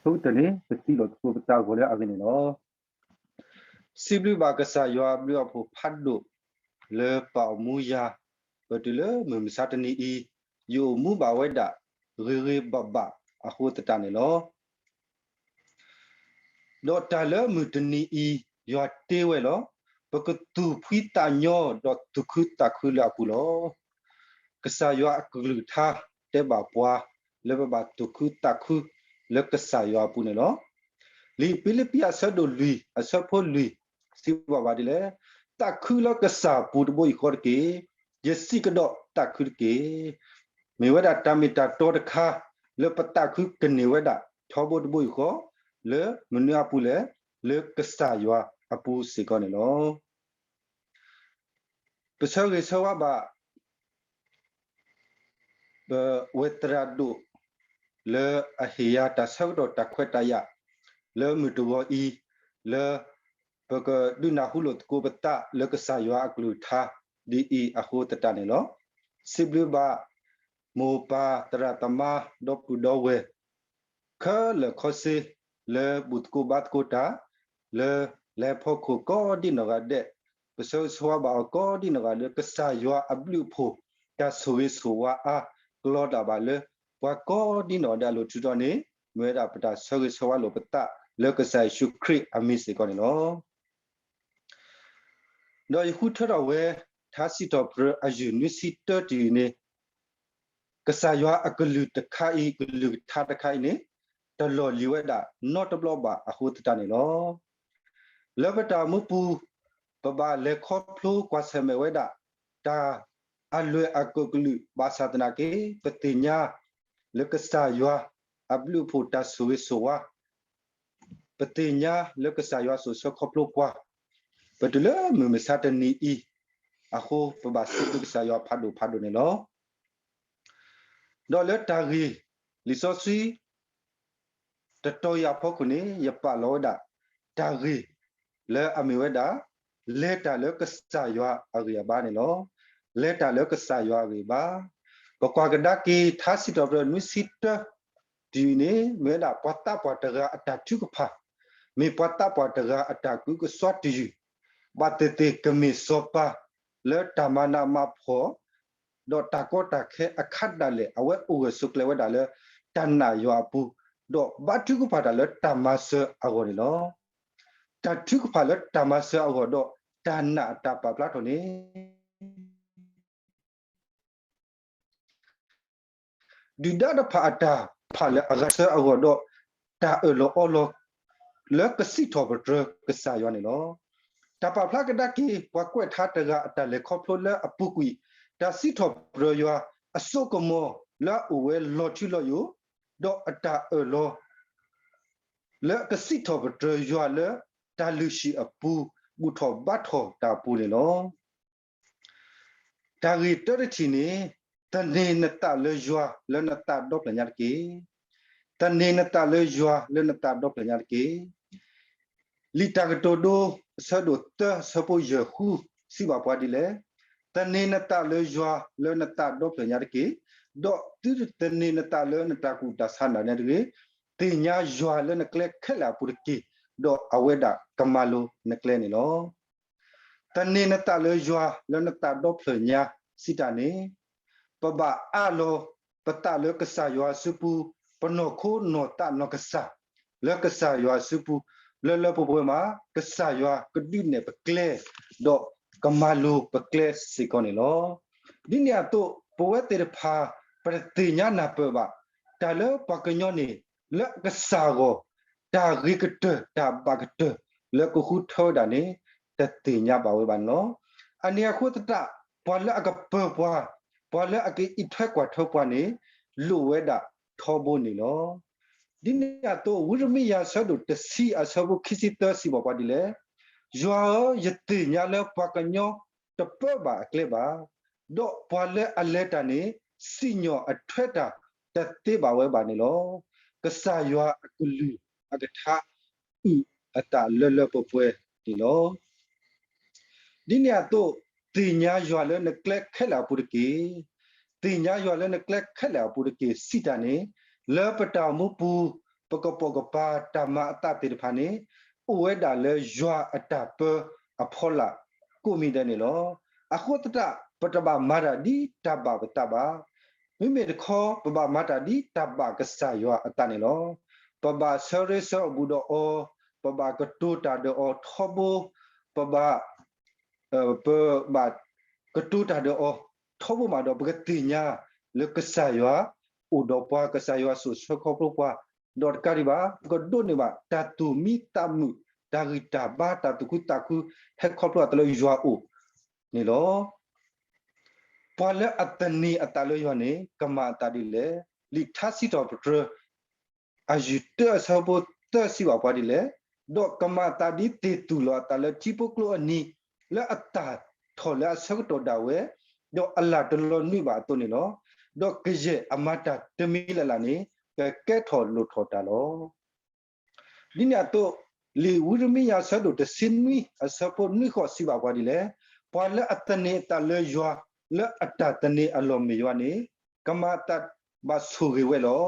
အဆိကတၢၢ်န့ၣ် ပစံးလီၤသကိးပသးအဂီၢ်လၢအဂ့ၢ်န့ၣ်လီၤ. စံးဘျုးဘၣ်ကစၢ်ယွၤအဘျုးအဖှိၣ်ဖးဒိၣ်လၢပာ်အီၤမူယၤ ပတုၤလၢမုၢ်မဆါတနံၤအံၤ ယအိၣ်မူဘၣ်ဝဲဒၣ်ဂ့ၤဂ့ၤဘၣ်ဘၣ်အဃိသတးန့ၣ်လီၤ. ဒီးတၢ်လၢမုၢ်တနံၤအံၤ ယွၤတ့ဝဲလီၤ. ပကသူၣ်ဖှံသးညီဒီးသူၣ်ခုသးခုလၢအပူၤလီၤ. ကစၢ်ယွၤအကလုၢ်ကထါတဲဘၣ်ပှၤ လၢပဘၣ်သူၣ်ခုသးခုလၢကစၢ်ယွၤအပူၤန့ၣ်လီၤ. လံာ်ဖံလံးပံးအဆၢဒိၣ်လွံၢ်အဆၢဖိလွံၢ် စံးဘၣ်ပှၤဒ်လဲၣ်, သးခုလၢကစၢ်အပူၤတဘိယူၢ်ဃီတက့ၢ်. ယစံးကဒီးသးခုတက့ၢ်. မ့ၢ်ဝဲဒၣ်တၢ်မ့ၢ်တၢ်တီတခါ လၢပသးခုကန့ၢ်ဝဲဒၣ်ထီဘိတဘိယူၢ်ဃီ လၢမနုၤအပူၤလဲၣ်, လၢကစၢ်ယွၤအပူၤစ့ၢ်ကီးန့ၣ်လီၤ. ပဆၢဂ့ၤဆၢဝါဘၣ် ပဝဲသရၣ်ဒိၣ် လၢအဟ့ၣ်ယၤတၢ်ဆၢကတီၢ်တၢ်ခွဲးတၢ်ယာ် လၢမုၢ်တဂီၤအံၤ လၢပကဒုးနၢ်ဟူလိာ်သကိးပသးလၢကစၢ်ယွၤအကလုၢ်ကထါ ဒ်အံၤအဃိသတးန့ၣ်လီၤ. စံးဘျုးဘၣ် မိၢ်ပၢ်သရၣ်သမါ ဒီပုၢ်ဒီဝဲၢ် ခဲလၢာ်ခဲဆ့ လၢဘူၣ်သကိးဘါသကိးတၢ် လၢလဲၤဖီခိၣ်ကိးဒ်နီၢ်ဂၤဒဲး, ပဆၢဂ့ၤဆၢဝါဘၣ်အီၤကိးဒ်နီၢ်ဂၤဒဲး ကစၢ်ယွၤအဘျုးအဖှိၣ် တၢ်ဆိၣ်ဂ့ၤဆိၣ်ဝါအါ ကလီၤဒၣ်ဘၣ်လၢ ပှၤကိးဒ်နီၢ်ဂၤဒဲးအလိၤထုးထီၣ်န့ၣ် မ့ၢ်ဝဲဒၣ်ပတၢ်ဆၢဂ့ၤဆၢဝါလိာ်ပသး လၢကစၢ်ယ့ၣ်ၡူးခရံာ်အမံၤစ့ၢ်ကီးန့ၣ်လီၤ. ဒီးယဃုထၢထီၣ်ဝဲ ထါစံးထီၣ်ပတြၢၤအယုၢ်နွံဆံတၢတယုၢ်န့ၣ် ကစၢ်ယွၤအကလုၢ်တခါအံၤ ကလုၢ်ကထါတခါအံၤန့ၣ် တလီၢ်လံၤဝဲဒၣ်နီတဘျီဘၣ်အဃိသတးန့ၣ်လီၤ. လၢပတၢ်အိၣ်မူပူၤ ပဘၣ်လဲၤခီဖျိကွၢ်ဆၢၣ်မဲာ်ဝဲဒၣ် တၢ်အလွဲၢ်အကလုာ်ကလုာ် ဘၣ်ဆၣ်သနာ်က့ ပသ့ၣ်ညါ လၢကစၢ်ယွၤအဘျုးအဖှိၣ်တၢ်ဆိၣ်ဂ့ၤဆိၣ်ဝါ ပသ့ၣ်ညါလၢကစၢ်ယွၤစိာ်ဆှၢခီဖျိပှၤ ပတုၤလၢမုၢ်မဆါတနံၤအံၤ အဃိပဘၣ်စံးဘျုးကစၢ်ယွၤဖးဒိၣ်ဖးဒိၣ်န့ၣ်လီၤ. ဒီးလၢတၢ်ဂ့ၢ်လံာ်စီဆှံ တတီၤအံၤအဖီခိၣ်န့ၣ် ယပာ်လီၤဝဲဒၣ် တၢ်ဂ့ၢ်လၢအမ့ၢ်ဝဲဒၣ် လဲၤတၢ်လၢကစၢ်ယွၤအဂံၢ်အဘါန့ၣ်လီၤ. လဲၤတၢ်လၢကစၢ်ယွၤအဂံၢ်အဘါ ပကွၢ်ကဒါက့ၤ ထါစံးထီၣ်ပတြၢၤနွံဆံတၢ တယုၢ်န့ၣ် မ့ၢ်ဝဲဒၣ်ပှၤသးပှၢ်တဂၤအတၢ်ထုကဖၣ်, မ့ၢ်ပှၤသးပှၢ်တဂၤအတၢ်ကအုကစွါတယုၢ်, ဘၣ်သ့ၣ်သ့ၣ်ကမ့ၢ်စီၤပၤလၢတၢ်မၤနးမၤဖှီၣ် ဒီးတၢ်ကီတၢ်ခဲအခါဒၣ်လဲာ် အဝဲအိၣ်ဂၢၢ်ဆိးကျၢၤဝဲဒၣ်လၢတၢ်နာ်ယွၤအပူၤ, ဒီးဘါထုကဖၣ်တၢ်လၢတၢ်မၤစၢၤအဂီၢ်န့ၣ်လီၤ. တၢ်ထုကဖၣ်လၢတၢ်မၤစၢၤအဂီၢ်ဒီးတၢ်နာ်အတၢ်ပာ်ဖျါထီၣ်န့ၣ် ဒုၣ်ဒါတဖၣ်အတၢ်ဖးလၢအဂၤဆၢအဂီၢ်ဒီး တၢ်အၢၣ်လီၤအီလီၤ လၢကစံးထီၣ်ပတြၢၤကစၢ်ယွၤန့ၣ်လီၤ. တၢ်ပာ်ဖျါကဒါက့ၤ ပှၤကွဲးထါတဂၤအတၢ်လဲၤခီဖျိလၢအပူၤကွံာ် တၢ်စံးထီၣ်ပတြၢၤယွၤအစိကမီၤလၢအအိၣ်ဝဲလီၤထူလီၤယိာ် ဒီးအတၢ်အၢၣ်လီၤ လၢကစံးထီၣ်ပတြၢၤယွၤလၢတၢ်လုၢ်ဟံၣ်အပူၤ ဘူၣ်ထီၣ်ဘါထီၣ်တၢ်အပူၤန့ၣ်လီၤ. တၢ်ဂ့ၢ်တၢတထံၣ်န့ၣ် သန့ၤနသးလၢယွၤလၢနသးဒီဖျၢၣ်ညါတက့ၢ်. သန့ၤနသးလၢယွၤလၢနသးဒီဖျၢၣ်ညါတက့ၢ်. လံာ်တၢ်ကတိၤဒိ အဆၢဒိၣ်သၢ အဆၢဖိယဲၢ်ဃု စံးဘၣ်ပှၤဒ်လဲၣ်, သန့ၤနသးလၢယွၤလၢနသးဒီဖျၢၣ်ညါတက့ၢ်. ဒီးသုတသန့ၤနသးလၢနတၢ်ကူၣ်တၢ်ဆးနၤန့ၣ်တဂ့ၤ, သ့ၣ်ညါယွၤလၢနကျဲခဲလၢာ်အပူၤတက့ၢ်, ဒီးအဝဲဒၣ်ကမၤလိၤနကျဲန့ၣ်လီၤ. သန့ၤနသးလၢယွၤလၢနသးဒီဖျၢၣ်ညါ စံးတၢ်န့ၣ်, ပဘၣ်အးလီၤပသးလၢကစၢ်ယွၤအစုပူၤ, ပနီၢ်ခိနီၢ်သးနီၢ်ကစၢ် လၢကစၢ်ယွၤအစုပူၤ, လၢလၢပှဲၤပှဲၤမး ကစၢ်ယွၤကဒုးနဲၣ်ပကျဲ, ဒီးကမၤလိၤပကျဲစ့ၢ်ကီးန့ၣ်လီၤ. ဒ်န့ၣ်အသိး ပဝဲသ့ၣ်တဖၣ် ပတသ့ၣ်ညါနၢ်ပၢၢ်ဘၣ် တၢ်လၢပှၤကညီန့ၣ် လၢအကစၢ်အဂီၢ် တၢ်ဂ့ၤကတၢၢ် တၢ်ဘၣ်ကတၢၢ် လၢကဃုထၢဝဲဒၣ်န့ၣ် တသ့ၣ်ညါဘၣ်ဝဲဘၣ်န့ၣ်လီၤ. အန့ၣ်အဃိသတး ပှၤလၢအကပၢၤပှၤ, ပှၤလၢအကအံးထွဲကွၢ်ထွဲပှၤန့ၣ် လိၣ်ဝဲဒၣ်ထီဘိန့ၣ်လီၤ. ဒ်န့ၣ်အသိး ဝံရမံယၤအဆၢဒိၣ်တဆံအဆၢဖိခံဆံသၢစံးဘၣ်ပှၤဒ်လဲၣ်, ယွၤဧၢ, ယသ့ၣ်ညါလၢပှၤကညီတပၢဘၣ်အကျဲဘၣ်, ဒီးပှၤလၢအလဲၤတၢ်န့ၣ် စံၣ်ညီၣ်အထွဲတၢ်တသ့ဘၣ်ဝဲဘၣ်န့ၣ်လီၤ. ကစၢ်ယွၤအကလုၢ်အကထါ အုၣ်အသးလၢလၢပှဲၤပှဲၤန့ၣ်လီၤ. ဒ်န့ၣ်အသိး သ့ၣ်ညါယွၤလၢနကျဲခဲလၢာ်အပူၤတက့ၢ်. သ့ၣ်ညါယွၤလၢနကျဲခဲလၢာ်အပူၤတက့ၢ် စံးတၢ်န့ၣ် လၢပတၢ်အိၣ်မူပူၤ ပကပိာ်ကပၤတၢ်မၤအသးသ့ၣ်တဖၣ်န့ၣ် အိၣ်ဝဲဒၣ်လၢယွၤအတၢ်ပၢအဖီလာ်ကိးမံၤဒဲးန့ၣ်လီၤ. အဃိသတး ပတဘၣ်မၤတၢ်ဒ်တၢ်ဘၣ်ပသးဘၣ်. မ့မ့ၢ်တခီ ပဘၣ်မၤတၢ်ဒ်တၢ်ဘၣ်ကစၢ်ယွၤအသးန့ၣ်လီၤ. ပဘၣ်ဆၢရ့ဆၢအဘူးဒီးအီၤ, ပဘၣ်ကတိၤတၢ်ဒီးအီၤထီဘိ, ပဘၣ် ပဘၣ်ကတိၤတၢ်ဒီးအီၤထီဘိမးဒီး ပကသ့ၣ်ညါလၢကစၢ်ယွၤအိၣ်ဒီးပှၤ, ကစၢ်ယွၤစိာ်ဆှၢခီဖျိပှၤ, ဒီးတကးဒံးဘၣ် ပကဒိးန့ၢ်ဘၣ်တၢ်သူၣ်မံသးမုာ်, တၢ်ဂံၢ်တၢ်ဘါ, တၢ်သူၣ်ခုသးခု ဟဲခီဖျိအသးလၢယွၤအိၣ်န့ၣ်လီၤ. ပှၤလၢအသန့ၤအသးလၢယွၤန့ၣ် ကမၤအသးဒ်လဲၣ်. လံာ်ထါစံးထီၣ်ပတြၢၤ အယုၢ်တၢအဆၢဖိသၢစံးဘၣ်ပှၤဒ်လဲၣ်, ဒီးကမၤအသးဒ်သ့ၣ်သူၣ်လီၤအသးလၢထံဖိကျိအနံၤ, လၢအတၢ်ထီၣ်လၢအဆၢကတီၢ်ဒၣ်ဝဲ, ဒီးအလၢ်တလီၤနွံဘၣ်အသိးန့ၣ်လီၤ. ဒီးကယဲၢ်အမၤတၢ်တမံၤလၢ်လၢ်န့ၣ် ကကဲထီၣ်လိၣ်ထီၣ်တၢ်လီၤ. ဒ်န့ၣ်အသိး, လံာ်ဝံရမံယၤအဆၢဒိၣ်တဆံနွံအဆၢဖိနွံဃိးစံးဘၣ်ပှၤဒ်လဲၣ်, ပှၤလၢအသန့ၤအသးလၢယွၤ, လၢအတၢ်သန့ၤအလီၢ်မ့ၢ်ယွၤန့ၣ်, ကမၤအသးဘၣ်ဆိၣ်ဂ့ၤဝဲလီၤ.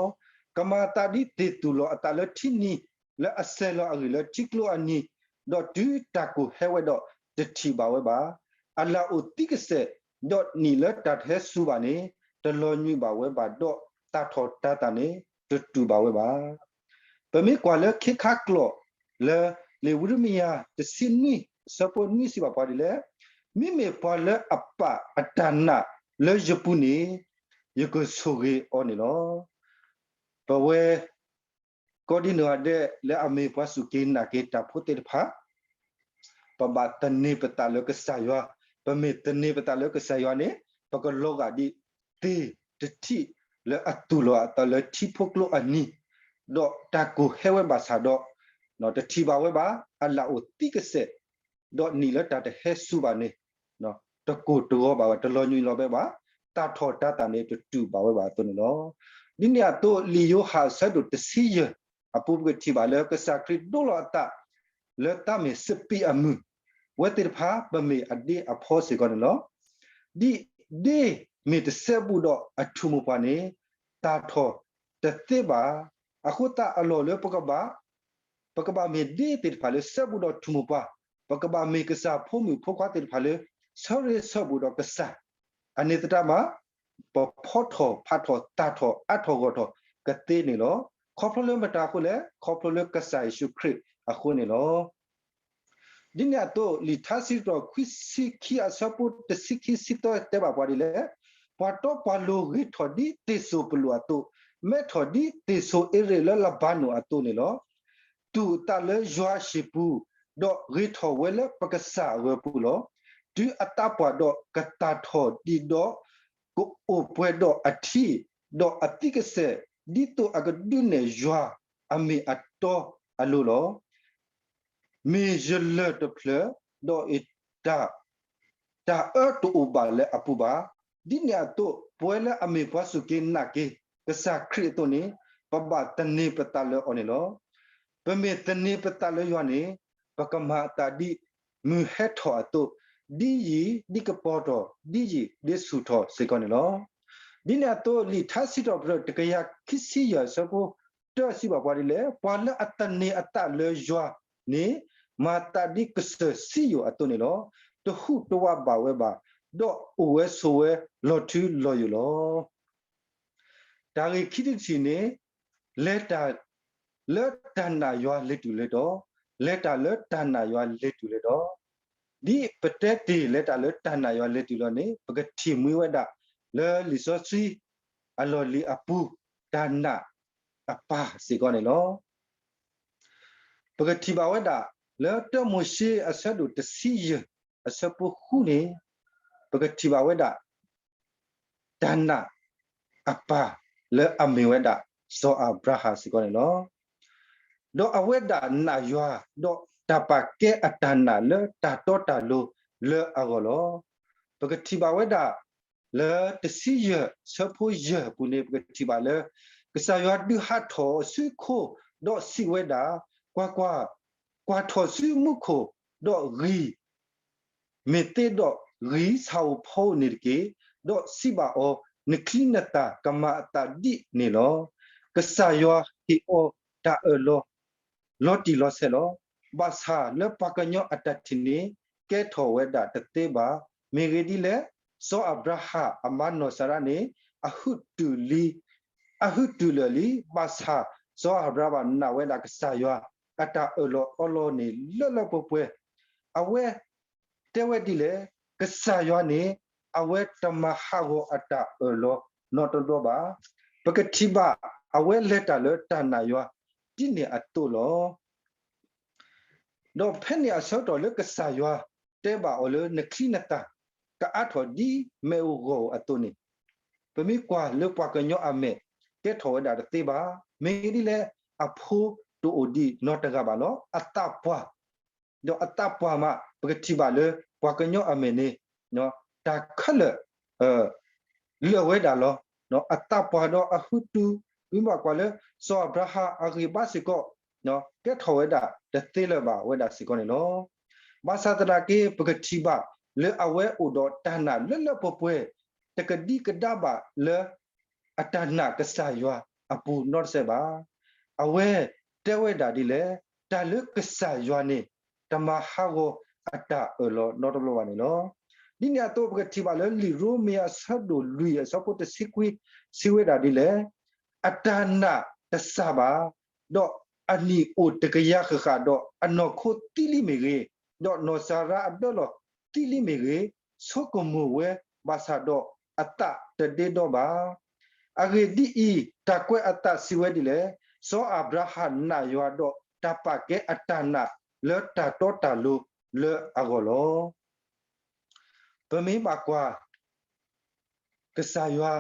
ကမၤအသးဒ်သ့ၣ်သူၣ်လီၤအသးလၢထံနံၤ, လၢအစဲၤလီၤအဂံၢ်လၢထံကျိအနံၤ, ဒီးတုၤတၢ်ကိၢ်ဟဲဝဲဒီးတထံၣ်ဘၣ်ဝဲဘၣ်. အလၢ်အိၣ်သံကစဲာ်, ဒီးနံၣ်လၢတၢ်တဟဲစူၤဘၣ်န့ၣ် တလီၤညွံးဘၣ်ဝဲဘၣ်, ဒီးတၢ်ထီၣ်တၢ်သၣ်န့ၣ် တတူၢ်ဘၣ်ဝဲဘၣ်. ပမ့ၢ်ကွၢ်လၢခ့ခါကျိာ်လၢ လံာ်ဝံရမံယၤတဆံနွံအဆၢဖိနွံစံးဘၣ်ပှၤဒ်လဲၣ်, မ့မ့ၢ်ပှၤလၢအပာ်အတၢ်နာ်လၢယပူၤန့ၣ် ယကဆိၣ်ဂ့ၤအီၤန့ၣ်လီၤ. ပဝဲ ကိးဒံနီၢ်ဂၤဒဲးလၢအမ့ၢ်ပှၤစူၢ်က့ၤနာ်က့ၤတၢ်ဖိသ့ၣ်တဖၣ် ပဘၣ်သန့ၤပသးလၢကစၢ်ယွၤ, ပမ့ၢ်သန့ၤပသးလၢကစၢ်ယွၤန့ၣ် ပကလီၤဂာ်ဒ်သ့ၣ်တထံၣ်လၢအသူၣ်လီၤအသးလၢထံဖိကျိအနံၤ, ဒီးတၢ်ကိၢ်ဟဲဝဲဘၣ်ဆၣ်ဒီး တထံၣ်ဘၣ်ဝဲဘၣ်, အလၢ်အိၣ်သံကစဲာ်, ဒီးနံၣ်လၢတၢ်တဟဲစူၤဘၣ်န့ၣ် တကိၢ်တဂီၤဘၣ်ဝဲ, တလီၤညွံးလီၤဘဲဘၣ်, တၢ်ထီၣ်တၢ်သၣ်န့ၣ် တတူၢ်ဘၣ်ဝဲဘၣ်အသိးန့ၣ်လီၤ. ဒ်န့ၣ်အသိး လံာ်ယိၤဟၣ်အဆၢဒိၣ်တဆံယဲၢ်အပူၤ ပကထံၣ်ဘၣ်လၢကစၢ်ခရံာ်ဒိလီၤအသး လၢသးမ့ၢ်စပံးအမုၢ် ဝဲသ့ၣ်တဖၣ် ပမ့ၢ်အဒ့အဖီစ့ၢ်ကီးန့ၣ်လီၤ. ဒ်ဒ့မ့ၢ်တစဲဘူးဒီးအထူၣ်မိၢ်ပှၢ်န့ၣ် တၢ်ထီၣ်တသ့ဘၣ်. အဃိသတးအလီၢ်လၢပကဘၣ် ပကဘၣ်မ့ၢ်ဒ့သ့ၣ်တဖၣ်လၢစဲဘူးဒီးထူၣ်မိၢ်ပှၢ်, ပကဘၣ်မ့ၢ်ကစၢ်ဖိမုၣ်ဖိခွါသ့ၣ်တဖၣ်လၢ ဆၢရ့ဆၢဘူးဒီးကစၢ်, အန့ၣ်သတးမး ပဖီထီၣ်ဖးထီၣ်သၣ်ထီၣ်အါထီၣ်ဂီၢ်ထီၣ်ကသ့န့ၣ်လီၤ. ခီဖျိလၢမတၤအဃိလဲၣ်, ခီဖျိလၢကစၢ်ယ့ၣ်ၡူးခရံာ်အဃိန့ၣ်လီၤ. ဒ်န့ၣ်အသိး လံာ်ထါစံးထီၣ်ခွံဆံခံအဆၢဖိတဆံခံဆံသၢတဲဘၣ်ပှၤဒ်လဲၣ်, ပှၤတီပှၤလိၤဂ့ၤထီၣ်ဒ်သ့ၣ်စိၤပလူၤအသိး, မဲထီၣ်ဒ်သ့ၣ်စိၤအ့ရ့းလၢလဘၤနိၣ်အသိးန့ၣ်လီၤ. တူၢ်အသးလၢယွၤအဟံၣ်ပူၤ, ဒီးဂ့ၤထီၣ်ဝဲလၢပကစၢ်အဂၢၤပူၤလီၤ. တုၤအသးပှၢ်ဒီးကသၣ်ထီၣ်ဒံးဒီး ကအိၣ်ပှဲၤဒီးအထံ, ဒီးအသံကစဲာ်, ဒ်သိးအကဒုးနဲၣ်ယွၤအမ့ၢ်အတီအလိၤလီၤ. မ့ၢ်ယလၢၢ်တဖျၢၣ်, ဒီးအတၢ် တၢ်အၢတအိၣ်ဘၣ်လၢအပူၤဘၣ်. ဒ်န့ၣ်အသိး ပဝဲလၢအမ့ၢ်ပှၤစူၢ်က့ၤနာ်က့ၤ ကစၢ်ခရံာ်အသိးန့ၣ် ပဘၣ်သန့ၤပသးလၢအီၤန့ၣ်လီၤ. ပမ့ၢ်သန့ၤပသးလၢယွၤန့ၣ် ပကမၤအသးဒ်မုၢ်ဟဲထီၣ်အသိး, ဒ်ယံာ်ဒ်ကပီၤထီၣ်, ဒ်ယံာ်ဒ်ဆူၣ်ထီၣ်စ့ၢ်ကီးန့ၣ်လီၤ. ဒ်န့ၣ်အသိး လံာ်ထါစံးထီၣ်ပတြၢၤ တကယၤခံဆံယဲၢ် အဆၢဖိတၢ စံးဘၣ်ပှၤဒ်လဲၣ်, ပှၤလၢအသန့ၤအသးလၢယွၤန့ၣ် မၤသးဒ်ကစၢၢ်စံယိၣ်အသိးန့ၣ်လီၤ. တဟူးတဝးဘၣ်ဝဲဘၣ်, ဒီးအိၣ်ဝဲဆိးဝဲလီၤထူလီၤယိာ်လီၤ. တၢ်ဂ့ၢ်ခံထံၣ်တထံၣ်န့ၣ် လဲၤတၢ် လၢတၢ်နာ်ယွၤလဲၤတုၤလဲၤဒီး, လဲၤတၢ်လၢတၢ်နာ်ယွၤလဲၤတုၤလဲၤဒီး, ဒ်ပတဲတ့ၢ်လဲၤတၢ်လၢတၢ်နာ်ယွၤလဲၤတုၤလီၤန့ၣ် ပကထံၣ်မှံဝဲဒၣ် လၢလံာ်စီဆှံအလီၢ်လံၤအပူၤ တၢ်နာ်အပၢ်စ့ၢ်ကီးန့ၣ်လီၤ. ပကထံၣ်ဘၣ်ဝဲဒၣ် လၢတၢမိၤၡ့အဆၢဒိၣ်တဆံယဲၢ် အဆၢဖိဃုန့ၣ် ပကထံၣ်ဘၣ်ဝဲဒၣ် တၢ်နာ်အပၢ်လၢအမ့ၢ်ဝဲဒၣ် စီၤအၤဘြၤဟၣ်စ့ၢ်ကီးန့ၣ်လီၤ. ဒီးအဝဲဒၣ်နာ်ယွၤ, ဒီးတၢ်ပာ်ကဲအတၢ်နာ်လၢတၢ်တီတၢ်လိၤလၢအဂီၢ်လီၤ. ပကထံၣ်ဘၣ်ဝဲဒၣ် လၢတဆံယဲၢ် ဆၢဖိယဲၢ်အပူၤန့ၣ် ပကထံၣ်ဘၣ်လၢ ကစၢ်ယွၤဒုးဟးထီၣ်ဆူခိ ဒီးစံးဝဲဒၣ်, ကွၢ်ကွၢ်, ကွၢ်ထီၣ်ဆူမူခိၣ်, ဒီးဂံၢ် မ့ၢ်သ့ဒီးဂံၢ်ဆၣ်ဧိၤဖီဧိၤန့ၣ်တက့ၢ်. ဒီးစံးဘၣ်အီၤ, နချံနသၣ်ကမၤအသးဒ်န့ၣ်လီၤ. ကစၢ်ယွၤဟ့ၣ်အီၤ တၢ်အၢၣ်လီၤ လီၤတံၢ်လီၤဆဲးလီၤ. ဘၣ်ဆၣ်လၢပှၤကညီအတၢ်ထံၣ်န့ၣ် ကဲထီၣ်ဝဲဒၣ်တသ့ဘၣ်. မ့ၢ်ဂ့ၢ်ဒ်လဲၣ်, စီၤအၤဘြၤဟၣ်အမါနီၢ်စၤရါန့ၣ် အဟုၣ်တုၤလံ, အဟုၣ်တုၤလၢာ်လံ. ဘၣ်ဆၣ်စီၤအၤဘြၤဟၣ်နာ်ဝဲဒၣ်ကစၢ်ယွၤ အတၢ်အၢၣ်လီၤအီလီၤန့ၣ် လၢလၢပှဲၤပှဲၤ အဝဲတဲဝဲဒ်လဲၣ်, ကစၢ်ယွၤန့ၣ် အဝဲတမၤဟးဂီၤအတၢ်အၢၣ်လီၤနီတဘျီဘၣ်. ပကထံၣ်ဘၣ် အဝဲလဲၤတၢ်လၢတၢ်နာ်ယွၤ ဒ်န့ၣ်အသိးလီၤ. ဒီးဖဲန့ၣ်အဆၢကတီၢ်လၢကစၢ်ယွၤတဲဘၣ်အီၤလၢ နချံနသၣ် ကအါထီၣ်ဒ်မ့ၣ်အူဂီၢ်ဧိၤအသိးန့ၣ်, ပမ့ၢ်ကွၢ်လၢပှၤကညီအမဲာ် ကဲထီၣ်ဝဲဒၣ်တသ့ဘၣ်. မ့ၢ်ဒ်လဲၣ်, အဖိတအိၣ်ဒံးနီတဂၤဘၣ်လီၤ. အသးပှၢ် ဒီးအသးပှၢ်မး ပကထံၣ်ဘၣ်လၢပှၤကညီအမဲာ်န့ၣ် တၢ်ခဲလၢာ် လၢာ်ဝဲဒၣ်လီၤ. အသးပှၢ်ဒီးအဟုၣ်တုၤ ပမ့ၢ်ဘၣ်ကွၢ်လၢ စီၤအၤဘြၤဟၣ်အဂံၢ်ဘါစ့ၢ်ကီး ကဲထီၣ်ဝဲဒၣ်တသ့လၢၤဘၣ်ဝဲဒၣ်စ့ၢ်ကီးန့ၣ်လီၤ. ဘၣ်ဆၣ်သနာ်က့ ပကထံၣ်ဘၣ်လၢအဝဲအိၣ်ဒီးတၢ်နာ်လၢလၢပှဲၤပှဲၤ တကဒံကဒါဘၣ်လၢ အတၢ်နာ်ကစၢ်ယွၤအပူၤနီတစဲးဘၣ်. အဝဲတဲဝဲဒၣ်ဒ်လဲၣ်, တၢ်လၢကစၢ်ယွၤန့ၣ် တမၤဟးဂီၤအတၢ်အၢၣ်လီၤနီတဘျီဘၣ်န့ၣ်လီၤ. ဒ်န့ၣ်အသိး ပကထံၣ်ဘၣ်လၢလံာ်ရိမ့ၤအဆၢဒိၣ်လွံၢ်အဆၢဖိတဆံခွံ စံးဝဲဒၣ်ဒ်လဲၣ်, အတၢ်နာ်တစၢ်ဘၣ်, ဒီးအနံၣ်အိၣ်တကယၤဃၣ်ဃၣ်ဒီး အနီၢ်ခိသံလံမ့ၢ်ဂ့ၤ, ဒီးနီၢ်စၤရါအဒၢလီၤသံလံမ့ၢ်ဂ့ၤ, ဆိကမိၣ်ဝဲဘၣ်ဆၣ်ဒီးအသးတဒ့ဒီဘၣ်. အဂ့ၢ်ဒ်အံၤ, တၢ်ကွဲးအသးစံးဝဲဒ်လဲၣ်, စီၤအၤဘြၤဟၣ်နာ်ယွၤဒီး တၢ်ပာ်ကဲအတၢ်နာ်လၢတၢ်တီတၢ်လိၤလၢအဂီၢ်လီၤ. ပမ့ၢ်ဘၣ်ကွၢ် ကစၢ်ယွၤ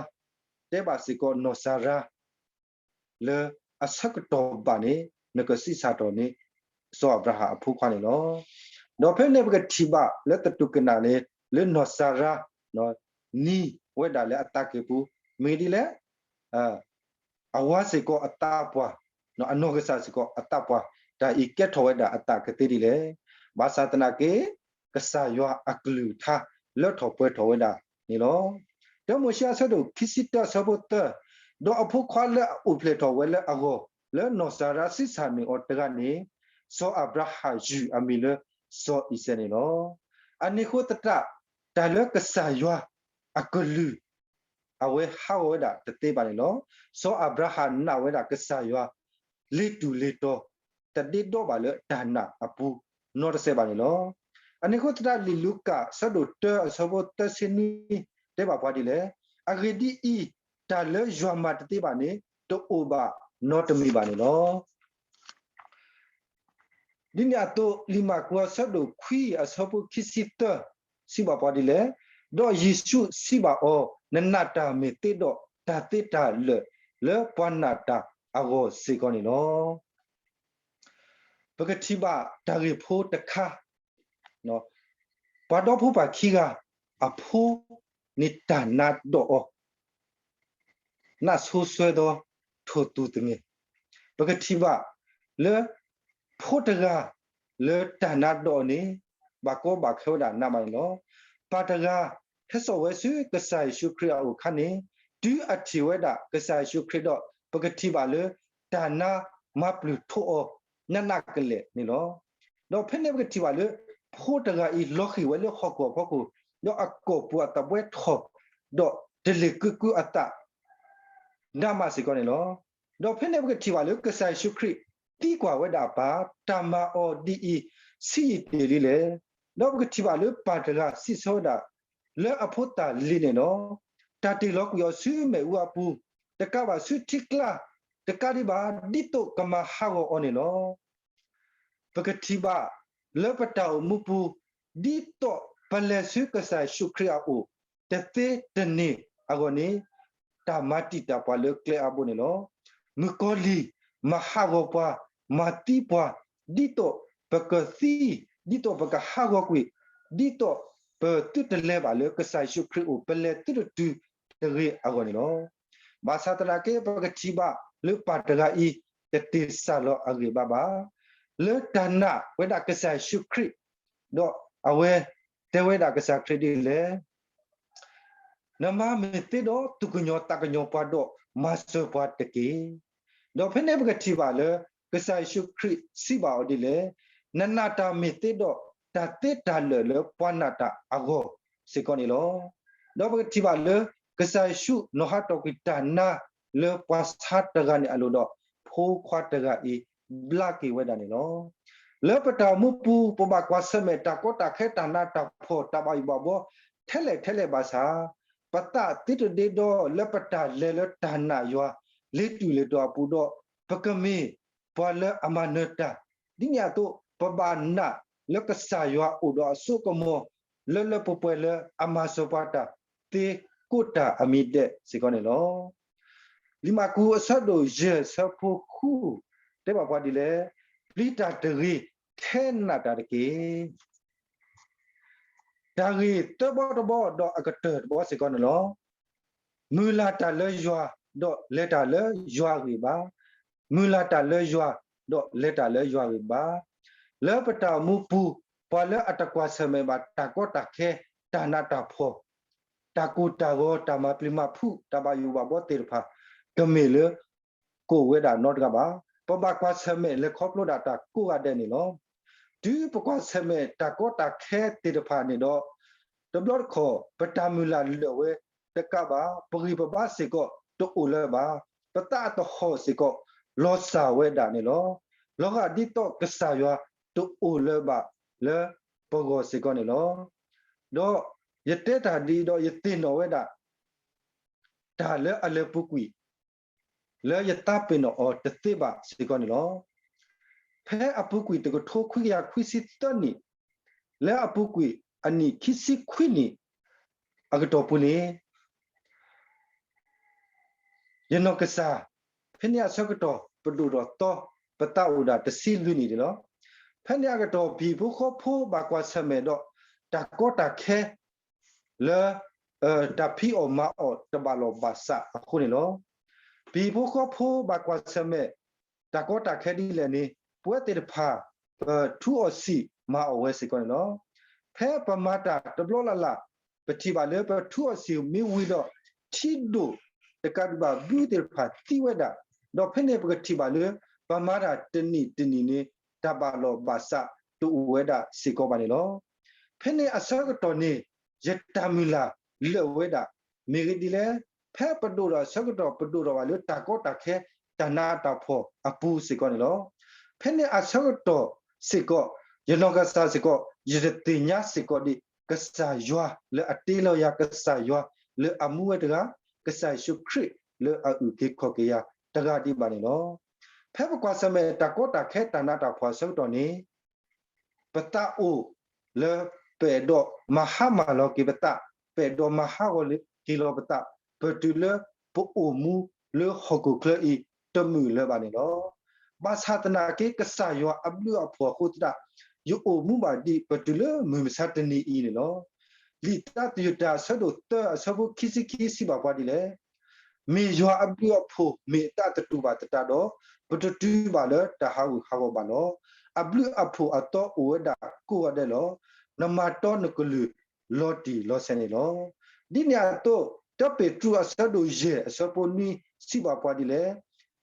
တဲဘၣ်စ့ၢ်ကီးနီၢ်စၤရါ လၢအဆၢကတီၢ်ဘၣ်န့ၣ် နကဆံးစၢ်ထီၣ်န့ၢ် စီၤအၤဘြၤဟၣ်အဖိခွါန့ၣ်လီၤ. ဒီးဖဲန့ၣ်ပကထံၣ်ဘၣ်လၢသတူၢ်ကနၣ်န့ၣ် လၢနီၢ်စၤရါ နံၤဝဲဒၣ်လၢအသးကံၢ်ပူၤ မ့ၢ်ဒ်လဲၣ် အဝၤစ့ၢ်ကီးအသးပှၢ်, အနီၢ်ကစၢ်စ့ၢ်ကီးအသးပှၢ်, တၢ်အံၤကဲထီၣ်ဝဲဒၣ်အသးကသ့ဒ်လဲၣ်. ဘၣ်ဆၣ်သနာ်က့ ကစၢ်ယွၤအကလုၢ်ကထါလၢထီၣ်ပှဲၤထီၣ်ဝဲဒၣ်န့ၣ်လီၤ. တၢမိၤၡ့အဆၢဒိၣ်ခံဆံတၢအဆၢဖိသၢ, ဒီးအဖိခွါလၢအအိၣ်ဖျဲၣ်ထီၣ်ဝဲလၢအဂီၢ်, လၢနီၢ်စၤရါဆံးစၢ်န့ၢ်အီၤတဂၤန့ၣ်, စီၤအၤဘြၤဟၣ်ယုၢ်အမံၤလၢစီၤအံၤစဲးန့ၣ်လီၤ. အန့ၣ်ဃိသတး တၢ်လၢကစၢ်ယွၤအကလုၢ် အဝဲဟးဂီၤဝဲဒၣ်တသ့ဘၣ်န့ၣ်လီၤ. စီၤအၤဘြၤဟၣ်နာ်ဝဲဒၣ်ကစၢ်ယွၤ လ့ၤတူၢ်လ့ၤတီၤ တဒ့ဒီဘၣ်လၢတၢ်နာ်အပူၤနီတစဲးဘၣ်န့ၣ်လီၤ. အန့ၣ်ဃိသတးလံာ်လူၤကၣ် အဆၢဒိၣ်တၢ အဆၢဖိသၢဆံနွံ တဲဘၣ်ပှၤဒ်လဲၣ်, အဂ့ၢ်ဒ်အံၤ, တၢ်လၢယွၤမၤတသ့ဘၣ်န့ၣ် တအိၣ်ဘၣ်နီတမံၤဘၣ်န့ၣ်လီၤ. ဒ်န့ၣ်အသိး လံာ်မၢ်ကူးအဆၢဒိၣ်ခွံအဆၢဖိခံဆံသၢ စံးဘၣ်ပှၤဒ်လဲၣ်, ဒီးယ့ၣ်ၡူးစံးဘၣ်အီၤ, နနာ်တၢ်မ့ၢ်သ့ဒီး တၢ်သ့တၢ်လၢာ်လၢပှၤနာ်တၢ်အဂီၢ်စ့ၢ်ကီးန့ၣ်လီၤ. ပကထံၣ်ဘၣ်တၢ်ဂ့ၢ်ဖိတခါ, ပှၤဒီဖိပၢ်ခံဂၤ အဖိန့ၣ်တၢ်နါဒီးအီၤ နးဆိစွဲဒီးထိၣ်သူၣ်သငဲၣ်, ပကထံၣ်ဘၣ်လၢ ဖိတဂၤလၢတၢ်နါဒီးအီၤန့ၣ် ဘၣ်ကီဘၣ်ခဲဝဲဒၣ်နးမးန့ၣ်လီၤ. ပၢ်တဂၤ ဟဲစိာ်ဝဲဆူကစၢ်ယ့ၣ်ၡူးခရံာ်အအိၣ်အခါန့ၣ် တုၤအထံၣ်ဝဲဒၣ်ကစၢ်ယ့ၣ်ၡူးခရံာ်ဒီး ပကထံၣ်ဘၣ်လၢ တၢ်နါမၤပျုၤထိးအီၤ နးနးကလဲာ်န့ၣ်လီၤ. ဒီးဖဲန့ၣ်ပကထံၣ်ဘၣ်လၢ ဖိတဂၤအံၤလီၤဃံၤဝဲလၢဟီၣ်ခိၣ်အဖီခိၣ်, ဒီးအကိာ်ပူၤအသးဘှဲထီၣ်, ဒီးတလ့ၤကုကုအသး နးမးစ့ၢ်ကီးန့ၣ်လီၤ. ဒီးဖဲန့ၣ်ပကထံၣ်ဘၣ်လၢကစၢ်ယ့ၣ်ၡူးခရံာ် သံကွၢ်ဝဲဒၣ်အပၢ်, တၢ်မၤအီၤဒ်အံၤ ဆံးယံာ်တ့ၢ်လံလဲၣ်. ဒီးပကထံၣ်ဘၣ်လၢပၢ်တဂၤစံးဆၢဝဲဒၣ် လၢအဖိသၣ်လံၤန့ၣ်လီၤ. တၢ်တ့ၢ်လီၤကွံာ်အီၤဆူမ့ၣ်အူအပူၤ, တကးဘၣ်ဆူထံကျါ, တကးဒံးဘၣ် ဒ်သိးကမၤဟးဂီၤအီၤန့ၣ်လီၤ. ပကထံၣ်ဘၣ်လၢပတၢ်အိၣ်မူပူၤ ဒ်သိးပလဲၤဆူကစၢ်ယ့ၣ်ၡူးခရံာ်အအိၣ် တသ့တန့ၢ်အဂီၢ်န့ၣ် တၢ်မၤတံာ်တာ်ပှၤလၢကျဲအါဘိန့ၣ်လီၤ. မုၣ်ကီၤလံၢ် မၤဟးဂီၤပှၤ, မၤသံပှၤ, ဒ်သိးပကသံ, ဒ်သိးပကဟးဂီၤကွံာ်, ဒ်သိးပသုတလဲၤဘၣ်လၢကစၢ်ယ့ၣ်ၡူးခရံာ်အအိၣ် ပလဲၤသုတတုၤတဂ့ၤအဂီၢ်န့ၣ်လီၤ. ဘၣ်ဆၣ်သနာ်က့ ပကထံၣ်ဘၣ်လၢပၢ်တဂၤအံၤ တတ့ၢ်စၢ်လီၤအဂံၢ်ဘါဘၣ်. လၢတၢ်နာ်ဝဲဒၣ်ကစၢ်ယ့ၣ်ၡူးခရံာ် ဒီးအဝဲတဲဝဲဒၣ်ကစၢ်ခရံာ်ဒ်လဲၣ်, နမၤမ့ၢ်သ့ဒီးသူၣ်ကညီၤသးကညီၤပှၤဒီးမၤစၢၤပှၤတက့ၢ်. ဒီးဖဲန့ၣ်ပကထံၣ်ဘၣ်လၢ ကစၢ်ယ့ၣ်ၡူးခရံာ်စံးဘၣ်အီၤဒ်လဲၣ်, နနာ်တၢ်မ့ၢ်သ့ဒီး တၢ်သ့တၢ်လၢာ်လၢပှၤနာ်တၢ်အဂီၢ်စ့ၢ်ကီးန့ၣ်လီၤ. ဒီးပကထံၣ်ဘၣ်လၢ ကစၢ်ယ့ၣ်ၡူးနီၤဟးထီၣ်ကွံာ်တၢ်နါလၢပှၤဆါတဂၤန့ၣ်အလိၤဒီး ဖိခွါတဂၤအံၤ ဘျါက့ၤဝဲဒၣ်န့ၣ်လီၤ. လၢပတၢ်အိၣ်မူပူၤ ပဘၣ်ကွၢ်ဆၢၣ်မဲာ်တၢ်ကီတၢ်ခဲ တၢ်နးတၢ်ဖှီၣ် တၢ်ဘၣ်ယိၣ်ဘၣ်ဘှီ ထဲလဲၣ်ထဲလဲၣ်ဘၣ်ဆၣ်, ပသးသ့တဒ့ဒီ လၢပတၢ်လဲၤလၢတၢ်နာ်ယွၤ လ့ၤတုၤလ့ၤတီၤအပူၤဒီး ပကမ့ၢ်ပှၤလၢအမၤနၢၤတၢ်, ဒ်န့ၣ်အသိး ပဘၣ်နာ်လၢကစၢ်ယွၤအိၣ်ဒီးအစိကမီၤ လၢလၢပှဲၤပှဲၤလၢအမၤစၢၤပှၤတၢ်သ့ကိးတၢ်အမံၤဒဲးစ့ၢ်ကီးန့ၣ်လီၤ. လံာ်မၢ်ကူးအဆၢဒိၣ်ယဲၢ်အဆၢဖိဃု တဲဘၣ်ပှၤဒ်လဲၣ်, ပျံၤတၢ်တဂ့ၤ, ထဲနာ်တၢ်တက့ၢ်. တၢ်ဂ့ၢ်သၢဘီတဘီ ဒီးအကတၢၢ်တဘီစ့ၢ်ကီးန့ၣ်လီၤ. မုၢ်လၢ်တၢ်လၢယွၤ, ဒီးလဲၤတၢ်လၢယွၤအဂ့ၢ်ဘၣ်. မုၢ်လၢ်တၢ်လၢယွၤ, ဒီးလဲၤတၢ်လၢယွၤအဂ့ၢ်ဘၣ်. လၢပတၢ်အိၣ်မူပူၤ, ပှၤလၢအတကွၢ်ဆၢၣ်မဲာ်ဘၣ်တၢ်ကီတၢ်ခဲ, တၢ်နးတၢ်ဖှီၣ်, တၢ်ကိၢ်တၢ်ဂီၤ, တၢ်မၤပျံၤမၤဖုး, တၢ်ဘၣ်ယိၣ်ဘၣ်ဘှီသ့ၣ်တဖၣ်, တမ့ၢ်လၢ ကိၣ်ဝဲဒၣ်နီတဂၤဘၣ်. ပဘၣ်ကွၢ်ဆၢၣ်မဲာ်လဲၤခီဖျိဒၣ်တၢ်ကိးဂၤဒဲးန့ၣ်လီၤ. တုၤပကွၢ်ဆၢၣ်မဲာ်တၢ်ကီတၢ်ခဲသ့ၣ်တဖၣ်န့ၣ်ဒီး, တဘျီတခီၣ် ပတၢ်မုၢ်လၢ်လၢာ်ဝဲတကးဘၣ်, ပဂံၢ်ပဘါစ့ၢ်ကီးတအိၣ်လၢၤဘၣ်, ပသးအတဟီၣ်စ့ၢ်ကီး လီၤစၢ်ဝဲဒၣ်န့ၣ်လီၤ. လီၤဂာ်ဒ်သိးကစၢ်ယွၤတအိၣ်လၢၤဘၣ်လၢပဂီၢ်စ့ၢ်ကီးန့ၣ်လီၤ. ဒီးယတဲတၢ်ဒ်အံၤဒီးယသ့ၣ်နီၣ်ဝဲဒၣ် တၢ်လၢအလၢပူၤကွံာ် လၢယသးပ့ၤနီၣ်အီၤတသ့ဘၣ်စ့ၢ်ကီးန့ၣ်လီၤ. ဖဲအပူၤကွံာ်တကထိခွံကယၤခွံဆံသၢနံၣ်, လၢအပူၤကွံာ်အနံၣ်ခံဆံခွံနံၣ်အကတီၢ်ပူၤန့ၣ် ယနီၢ်ကစၢ်, ဖဲန့ၣ်အဆၢကတီၢ် ပဒိၣ်ထီၣ်သီ, ပသးအိၣ်ဒၣ်တဆံလွံၢ်နံၣ်န့ၣ်လီၤ. ဖဲန့ၣ်အကတီၢ် ပဟံၣ်ဖိဃီဖိဘၣ်ကွၢ်ဆၢၣ်မဲာ်ဒီး တၢ်ကီတၢ်ခဲ လၢ တၢ်ဖံးအီၣ်မၤအီၣ်တဘၣ်လီၢ်ဘၣ်စးအဃိန့ၣ်လီၤ. ပဟံၣ်ဖိဃီဖိဘၣ်ကွၢ်ဆၢၣ်မဲာ် တၢ်ကီတၢ်ခဲဒ်လဲၣ်န့ၣ် ပဝဲသ့ၣ်တဖၣ် ပထူအီၣ်စံာ်မၤအီၣ်ဝဲစ့ၢ်ကီးန့ၣ်လီၤ. ဖဲပမၤတၢ်တဘျီလၢ်လၢ် ပထံၣ်ဘၣ်လၢပထူအီၣ်စံာ်မ့ၢ်ဝံၤဒီး ထံဒိၣ်တကးဒံးဘၣ်ဘုသ့ၣ်တဖၣ်သံဝဲဒၣ်, ဒီးဖဲန့ၣ်ပကထံၣ်ဘၣ်လၢ ပမၤတၢ်တနံၣ်တနံၣ်န့ၣ် တၢ်ဘၣ်လီၢ်ဘၣ်စးတအိၣ်ဝဲဒၣ်စ့ၢ်ကီးဘၣ်န့ၣ်လီၤ. ဖဲန့ၣ်အဆၢကတီၢ်န့ၣ် ယတၢ်မုၢ်လၢ်လၢာ်ဝဲဒၣ် မ့ၢ်ဂ့ၢ်ဒ်လဲၣ်, ဖဲပဒိၣ်ထီၣ်အဆၢကတီၢ် ပဒိၣ်ထီၣ်ဘၣ်လၢတၢ်ကီတၢ်ခဲ တၢ်နးတၢ်ဖှီၣ်အပူၤစ့ၢ်ကီးန့ၣ်လီၤ. ဖဲန့ၣ်အဆၢကတီၢ်စ့ၢ်ကီး ယနီၢ်ကစၢ်စ့ၢ်ကီး ယတသ့ၣ်ညါစ့ၢ်ကီးဒံး ကစၢ်ယွၤလၢအတ့လီၤယၤ, ကစၢ်ယွၤလၢအမူဝဲတဂၤ, ကစၢ်ယ့ၣ်ၡူးခရံာ်လၢအအုၣ်က့ၤခီၣ်က့ၤယၤတဂၤဒံးဘၣ်န့ၣ်လီၤ. ဖဲပကွၢ်ဆၢၣ်မဲာ်တၢ်ကီတၢ်ခဲတၢ်နးတၢ်ဖှီၣ်အဆၢကတီၢ်န့ၣ် ပသးအိၣ်လၢပအဲၣ်ဒိးမၤဟါမၢ်လီၤက့ၤပသး, ပအဲၣ်ဒိးမၤဟးဂီၤက့ၤလီၤပသး, ပတုၤလၢပအိၣ်မူလၢဟီၣ်ခိၣ်ချၢအံၤတမုာ်လၢၤဘၣ်န့ၣ်လီၤ. ဘၣ်ဆၣ်သနာ်က့ ကစၢ်ယွၤအဘျုးအဖှိၣ်အဃိသတး ယအိၣ်မူဘၣ်ဒံးပတုၤလၢမုၢ်မဆါတနံၤအံၤန့ၣ်လီၤ. လံာ်တၢ်သယုၢ်တၢ်အဆၢဒိၣ်သၢအဆၢဖိခံဆံခံစံးဘၣ်ပှၤဒ်လဲၣ်, မ့ၢ်ယွၤအဘျုးအဖှိၣ်မ့ၢ်အသးတတူာ်ဘၣ်သတးဒီး, ပတတုၤဘၣ်လၢတၢ်ဟးဂူာ်ဟးဂီၤဘၣ်လီၤ. အဘျုးအဖှိၣ်အသီအိၣ်ဝဲဒၣ်ကိးဂၤဒဲးလီၤ. နမၤတီနကလုၢ်လီၤတံၢ်လီၤဆဲးန့ၣ်လီၤ. ဒ်န့ၣ်အသိး တၢပ့းတရူးအဆၢဒိၣ်ယဲၢ်အဆၢဖိနွံစံးဘၣ်ပှၤဒ်လဲၣ်,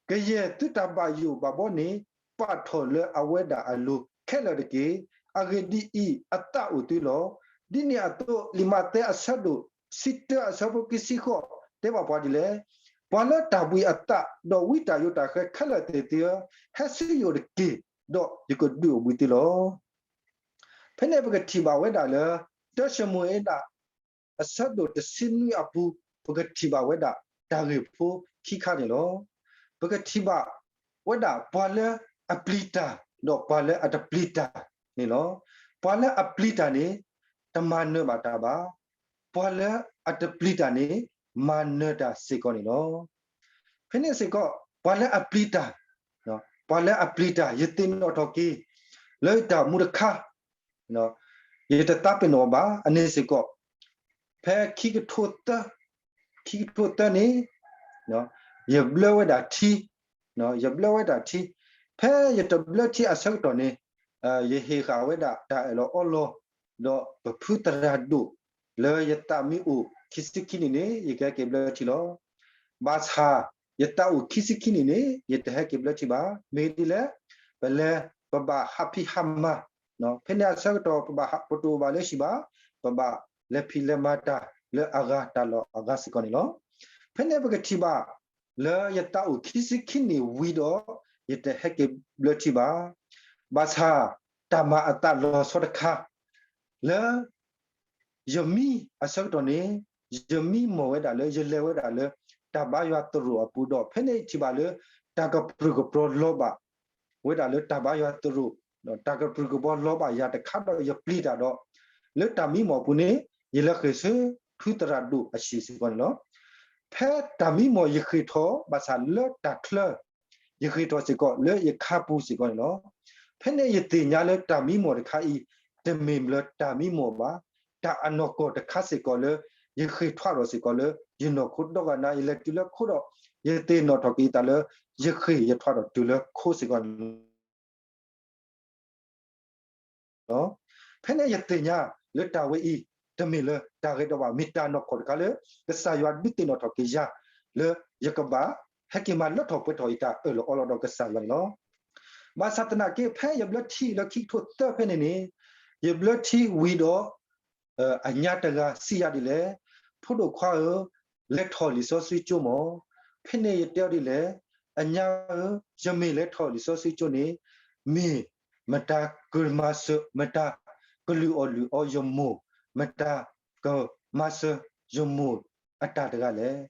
ကယဲၢ်သုတၢ်ဘၣ်ယိၣ်ဘၣ်ဘှီန့ၣ် ပာ်ထီၣ်လၢအဝဲဒၣ်အလိၤခဲလၢာ်တက့ၢ်. အဂ့ၢ်ဒ်အံၤ, အသးအိၣ်သုလီၤ. ဒ်န့ၣ်အသိး လံာ်မးသဲအဆၢဒိၣ်တဆံတၢအဆၢဖိခံဆံဃိး တဲဘၣ်ပှၤဒ်လဲၣ်, ပှၤလၢတၢ်ဘှံးအသး ဒီးဝံတၢ်ယိးတၢ်ဃဲခဲလၢာ်သ့ၣ်သုဧၢ, ဟဲဆူယအိၣ်တက့ၢ်, ဒီးယကဒုးအိၣ်ဘှံးသုလီၤ. ဖဲန့ၣ်ပကထံၣ်ဘၣ်ဝဲဒၣ်လၢ တၢၡမူၤအ့လး အဆၢဒိၣ်တဆံနွံအပူၤ ပကထံၣ်ဘၣ်ဝဲဒၣ်တၢ်ဂ့ၢ်ဖိခံခါန့ၣ်လီၤ. ပကထံၣ်ဘၣ်ဝဲဒၣ်ပှၤလၢအပျံၤတၢ် ဒီးပှၤလၢအတပျံၤတၢ်န့ၣ်လီၤ. ပှၤလၢအပျံၤတၢ်န့ၣ် တမၤနၢၤဘၣ်တၢ်ဘၣ်. ပှၤလၢအတပျံၤတၢ်န့ၣ် မၤနၢၤတၢ်စ့ၢ်ကီးန့ၣ်လီၤ. ဖဲန့ၣ်စ့ၢ်ကီး ပှၤလၢအပျံၤတၢ်, ပှၤလၢအပျံၤတၢ် ယသ့ၣ်နီၣ်ထီၣ်က့ၤ လၢယတၢ်မူတခါ ယတသးပ့ၤနီၣ်ဘၣ် အန့ၣ်စ့ၢ်ကီး ဖဲခံကထိသၢ, ခံကထိသၢန့ၣ် ယဘျၢဝဲဒၣ်ထံ, ယဘျၢဝဲဒၣ်ထံ, ဖဲယတဘျၢထံအဆၢကတီၢ်န့ၣ် ယဟ့ၣ်ဃာ်ဝဲဒၣ်တၢ်အၢၣ်လီၤအီလီၤ, ဒီးပဖုသရၣ်ဒိၣ် လၢယသးမ့ၢ်အိၣ်ခံဆံခံနံၣ်န့ၣ် ယကဟဲက့ၤဘျၢထံလီၤ. ဘၣ်ဆၣ် ယသးအိၣ်ခံဆံခံနံၣ်န့ၣ် ယတဟဲက့ၤဘျၢထံဘၣ်. မ့ၢ်ဒ်လဲၣ်, ပလဲၤ ပဘၣ်ဟးဖံးဟးမၤ, ဖဲန့ၣ်အဆၢကတီၢ် ပဘၣ်ပတအိၣ်ဘၣ်လၢဟံၣ်ဘၣ်, ပဘၣ်လဲၤဖံးလဲၤမၤတၢ်လၢအဂၤတၢ်လီၢ်အဂၤစ့ၢ်ကီးန့ၣ်လီၤ. ဖဲန့ၣ်ပကထံၣ်ဘၣ်လၢယသးအိၣ်ခံဆံခံနံၣ်ဝံၤဒီး ယတဟဲက့ၤဘျၢထံဘၣ်. ဘၣ်ဆၣ်တၢ်မၤအသးလီၤဆီတခါ လၢ ယမံအဆၢကတီၢ်န့ၣ် ယမံမီၢ်ဝဲဒၣ်လၢ ယလဲၤဝဲဒၣ်လၢ တၢ်ဘါယွၤသရိာ်အပူၤဒီး ဖဲန့ၣ်ထံၣ်ဘၣ်လၢ တၢ်ကပြုၢ်ကပြီၤလီၤဘၣ် ဝဲဒၣ်လၢတၢ်ဘါယွၤသရိာ်, တၢ်ကပြုၢ်ကပြီၤလီၤဘၣ်ယၤတခါဒီးယပျံၤတၢ်ဒီး လၢတၢ်မံမီၢ်အပူၤန့ၣ် ယလဲၤဃ့ၢ်ဆူ ထူသရၣ်ဒိၣ်အဟံၣ်စ့ၢ်ကီးန့ၣ်လီၤ. ဖဲတၢ်မံမီၢ်ယဃ့ၢ်ထီၣ် ဘၣ်ဆၣ်လၢတၢ်ချၢ ယဃ့ၢ်ထီၣ်စ့ၢ်ကီးလၢယခါပူၤစ့ၢ်ကီးန့ၣ်လီၤ. ဖဲန့ၣ်ယသ့ၣ်ညါလၢတၢ်မံမီၢ်တခါအံၤ တမ့ၢ်လၢတၢ်မံမီၢ်ဘၣ်, တၢ်အနီၢ်ကီၢ်တခါစ့ၢ်ကီးလၢ ယဃ့ၢ်ထွးထီၣ်စ့ၢ်ကီးလၢ ယနီၢ်ခိဒီဂၤနၤ ယလဲၤတုၤလၢခိဒီး ယသ့ၣ်နီၣ်ထီၣ်က့ၤယသးလၢ ယဃ့ၢ်ယထွးထီၣ်တုၤလၢခိစ့ၢ်ကီးန့ၣ်လီၤ. ဖဲန့ၣ်ယသ့ၣ်ညါလၢတၢ်ဝဲအံၤ တမ့ၢ်လၢတၢ်ဂ့ၤဒီးဘၣ် မ့ၢ်တၢ်နီၢ်ကီၢ်တခါလၢ ကစၢ်ယွၤဒုးသ့ၣ်နီၣ်ထီၣ်က့ၤယၤ လၢယကဘၣ်ဟဲက့ၤမၤလၢထီၣ်ပှဲၤထီၣ်ယတၢ်အၢၣ်လီၤအီလီၤဒီးကစၢ်ယွၤန့ၣ်လီၤ. ဘၣ်ဆၣ်သနာ်က့ ဖဲယဘျၢထံလၢခံကထိသၢဖဲန့ၣ်န့ၣ် ယဘျၢထံဝံၤဒီး အညါတဂၤစံးယၤဒ်လဲၣ်, ဖိဒိၣ်ခွါဧၢ, လဲၤထီၣ်လံာ်စီဆှံကၠိမး. ဖဲန့ၣ်ယတဲအီၤဒ်လဲၣ်, အညါဧၢ, ယမ့ၢ်လဲၤထီၣ်လံာ်စီဆှံကၠိန့ၣ် မ့ၢ်မတၤကမၤစၢၤ, မတၤကလုၢ်အီၣ်လုၢ်အီယမိၢ်, မတၤကမၤစၢၤယမိၢ်အတၢ်တဂၤလဲၣ်.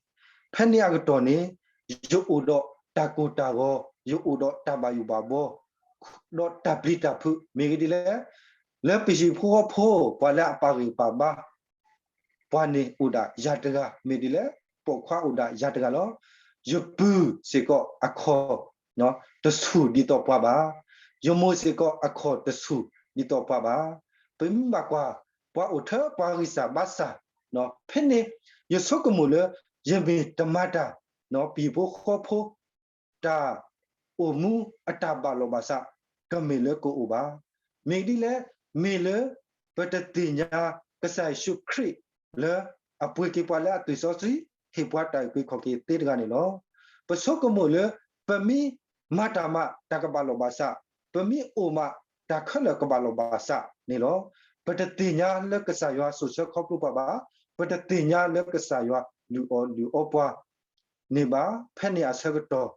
ဖဲန့ၣ်အကတီၢ်န့ၣ် ယအိၣ်ဒီးတၢ်ကိၢ်တၢ်ဂီၤ, ယအိၣ်ဒီးတၢ်ဘၣ်ယိၣ်ဘၣ်ဘီ, ဒီးတၢ်ပျံၤတၢ်ဖုး မ့ၢ်ဂ့ၤဒ်လဲၣ်, လၢပဟံၣ်ဖိဃီဖိ ပှၤလၢအပာ်ဂံၢ်ပာ်ဘါ ပှၤန့ၣ်အိၣ်ဒၣ်ယၤတဂၤ မ့ၢ်ဒ်လဲၣ်, ပိာ်ခွါအိၣ်ဒၣ်ယၤတဂၤလီၤ. ယပုၢ်စ့ၢ်ကီးအခီၣ်တဆူၣ်ဒ်သိးပှၤဘၣ်. ယမိၢ်စ့ၢ်ကီးအခီၣ်တဆူၣ်ဒ်သိးပှၤဘၣ်. ပမ့ၢ်ဘၣ်ကွၢ် ပှၤအိၣ်ထဲပှၤဂံၢ်စၢ်ဘါစၢ်, ဖဲန့ၣ် ယဆိကမိၣ်လၢ ယမ့ၢ်တမၤတၢ် ပဟံၣ်ဖိဃီဖိ တၢ်အိၣ်မူအတၢ်ဘၣ်လီၤဘၣ်စး ကမ့ၢ်လၢကအိၣ်ဘၣ်. မ့ၢ်ဒ်လဲၣ်, မ့ၢ်လၢပတသ့ၣ်ညါကစၢ်ယ့ၣ်ၡူးခရံာ်လၢအပှ့ၤက့ၤပှၤလၢအသွံၣ်စီဆှံ ဟ့ၣ်ပှၤတၢ်အုၣ်က့ၤခီၣ်က့ၤသ့တဂၤန့ၣ်လီၤ. ပဆိကမိၣ်လၢ ပမ့ၢ်မၤတၢ်မး တၢ်ကဘၣ်လီၤဘၣ်စး, ပမ့ၢ်အိၣ်မး တၢ်ခဲလၢာ်ကဘၣ်လီၤဘၣ်စးန့ၣ်လီၤ. ပတသ့ၣ်ညါလၢကစၢ်ယွၤစိာ်ဆှၢခီဖျိပှၤဘၣ်, ပတသ့ၣ်ညါလၢကစၢ်ယွၤလုၢ်အီၣ်လုၢ်အီပှၤန့ၣ်ဘၣ်. ဖဲန့ၣ်အဆၢကတီၢ်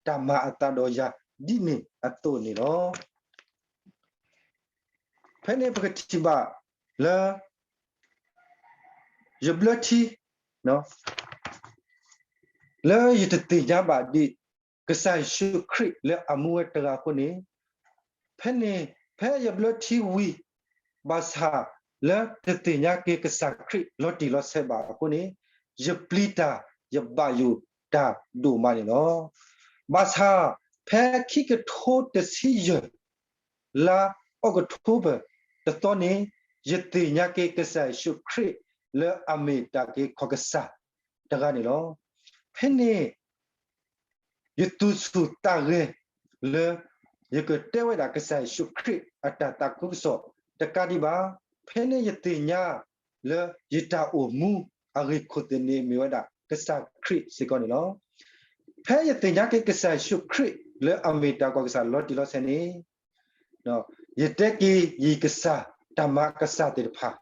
တၢ်မၤအသးဒီးယၤဒ်န့ၣ်အသိးန့ၣ်လီၤ. ဖဲန့ၣ်ပကထံၣ်ဘၣ်လၢ ယဘျၢထံ လၢယတသ့ၣ်ညါဘၣ်ဒ် ကစၢ်ယ့ၣ်ၡူးခရံာ်လၢအမူဝဲတဂၤအဃိန့ၣ်, ဖဲန့ၣ် ဖဲယဘျၢထံဝံၤ ဘၣ်ဆၣ်လၢတသ့ၣ်ညါက့ၤကစၢ်ခရံာ်လီၤတံၢ်လီၤဆဲးဘၣ်အဃိန့ၣ်, ယပျံၤတၢ်ယဘၣ်ယိၣ်တၢ်ဒိၣ်မးန့ၣ်လီၤ. ဘၣ်ဆၣ်ဖဲခံကထိတဆံယဲၢ် လါအီးကထိဘၢၣ်တသီန့ၣ်, ယသ့ၣ်ညါက့ၤကစၢ်ယ့ၣ်ၡူးခရံာ်လၢအမ့ၢ်တၢ်အုၣ်က့ၤခီၣ်က့ၤကစၢ်တဂၤန့ၣ်လီၤ. ဖဲန့ၣ် ယသူၣ်ဆူၣ်သးဂဲၤလၢ ယကတဲဝဲဒၣ်ကစၢ်ယ့ၣ်ၡူးခရံာ်အတၢ်သးခုကစီၣ်တကးဒံးဘၣ်, ဖဲန့ၣ်ယသ့ၣ်ညါလၢယတၢ်အိၣ်မူအဂ့ၢ်ခိၣ်သ့ၣ်န့ၣ်မ့ၢ်ဝဲဒၣ်ကစၢ်ခရံာ်စ့ၢ်ကီးန့ၣ်လီၤ. ဖဲယသ့ၣ်ညါက့ၤကစၢ်ယ့ၣ်ၡူးခရံာ်လၢအမ့ၢ်တၢ်အုၣ်က့ၤခီၣ်က့ၤကစၢ်လီၤတံၢ်လီၤဆဲးန့ၣ် ယတဲက့ၤယကစၢ်တၢ်မၤကစၢ်သ့ၣ်တဖၣ်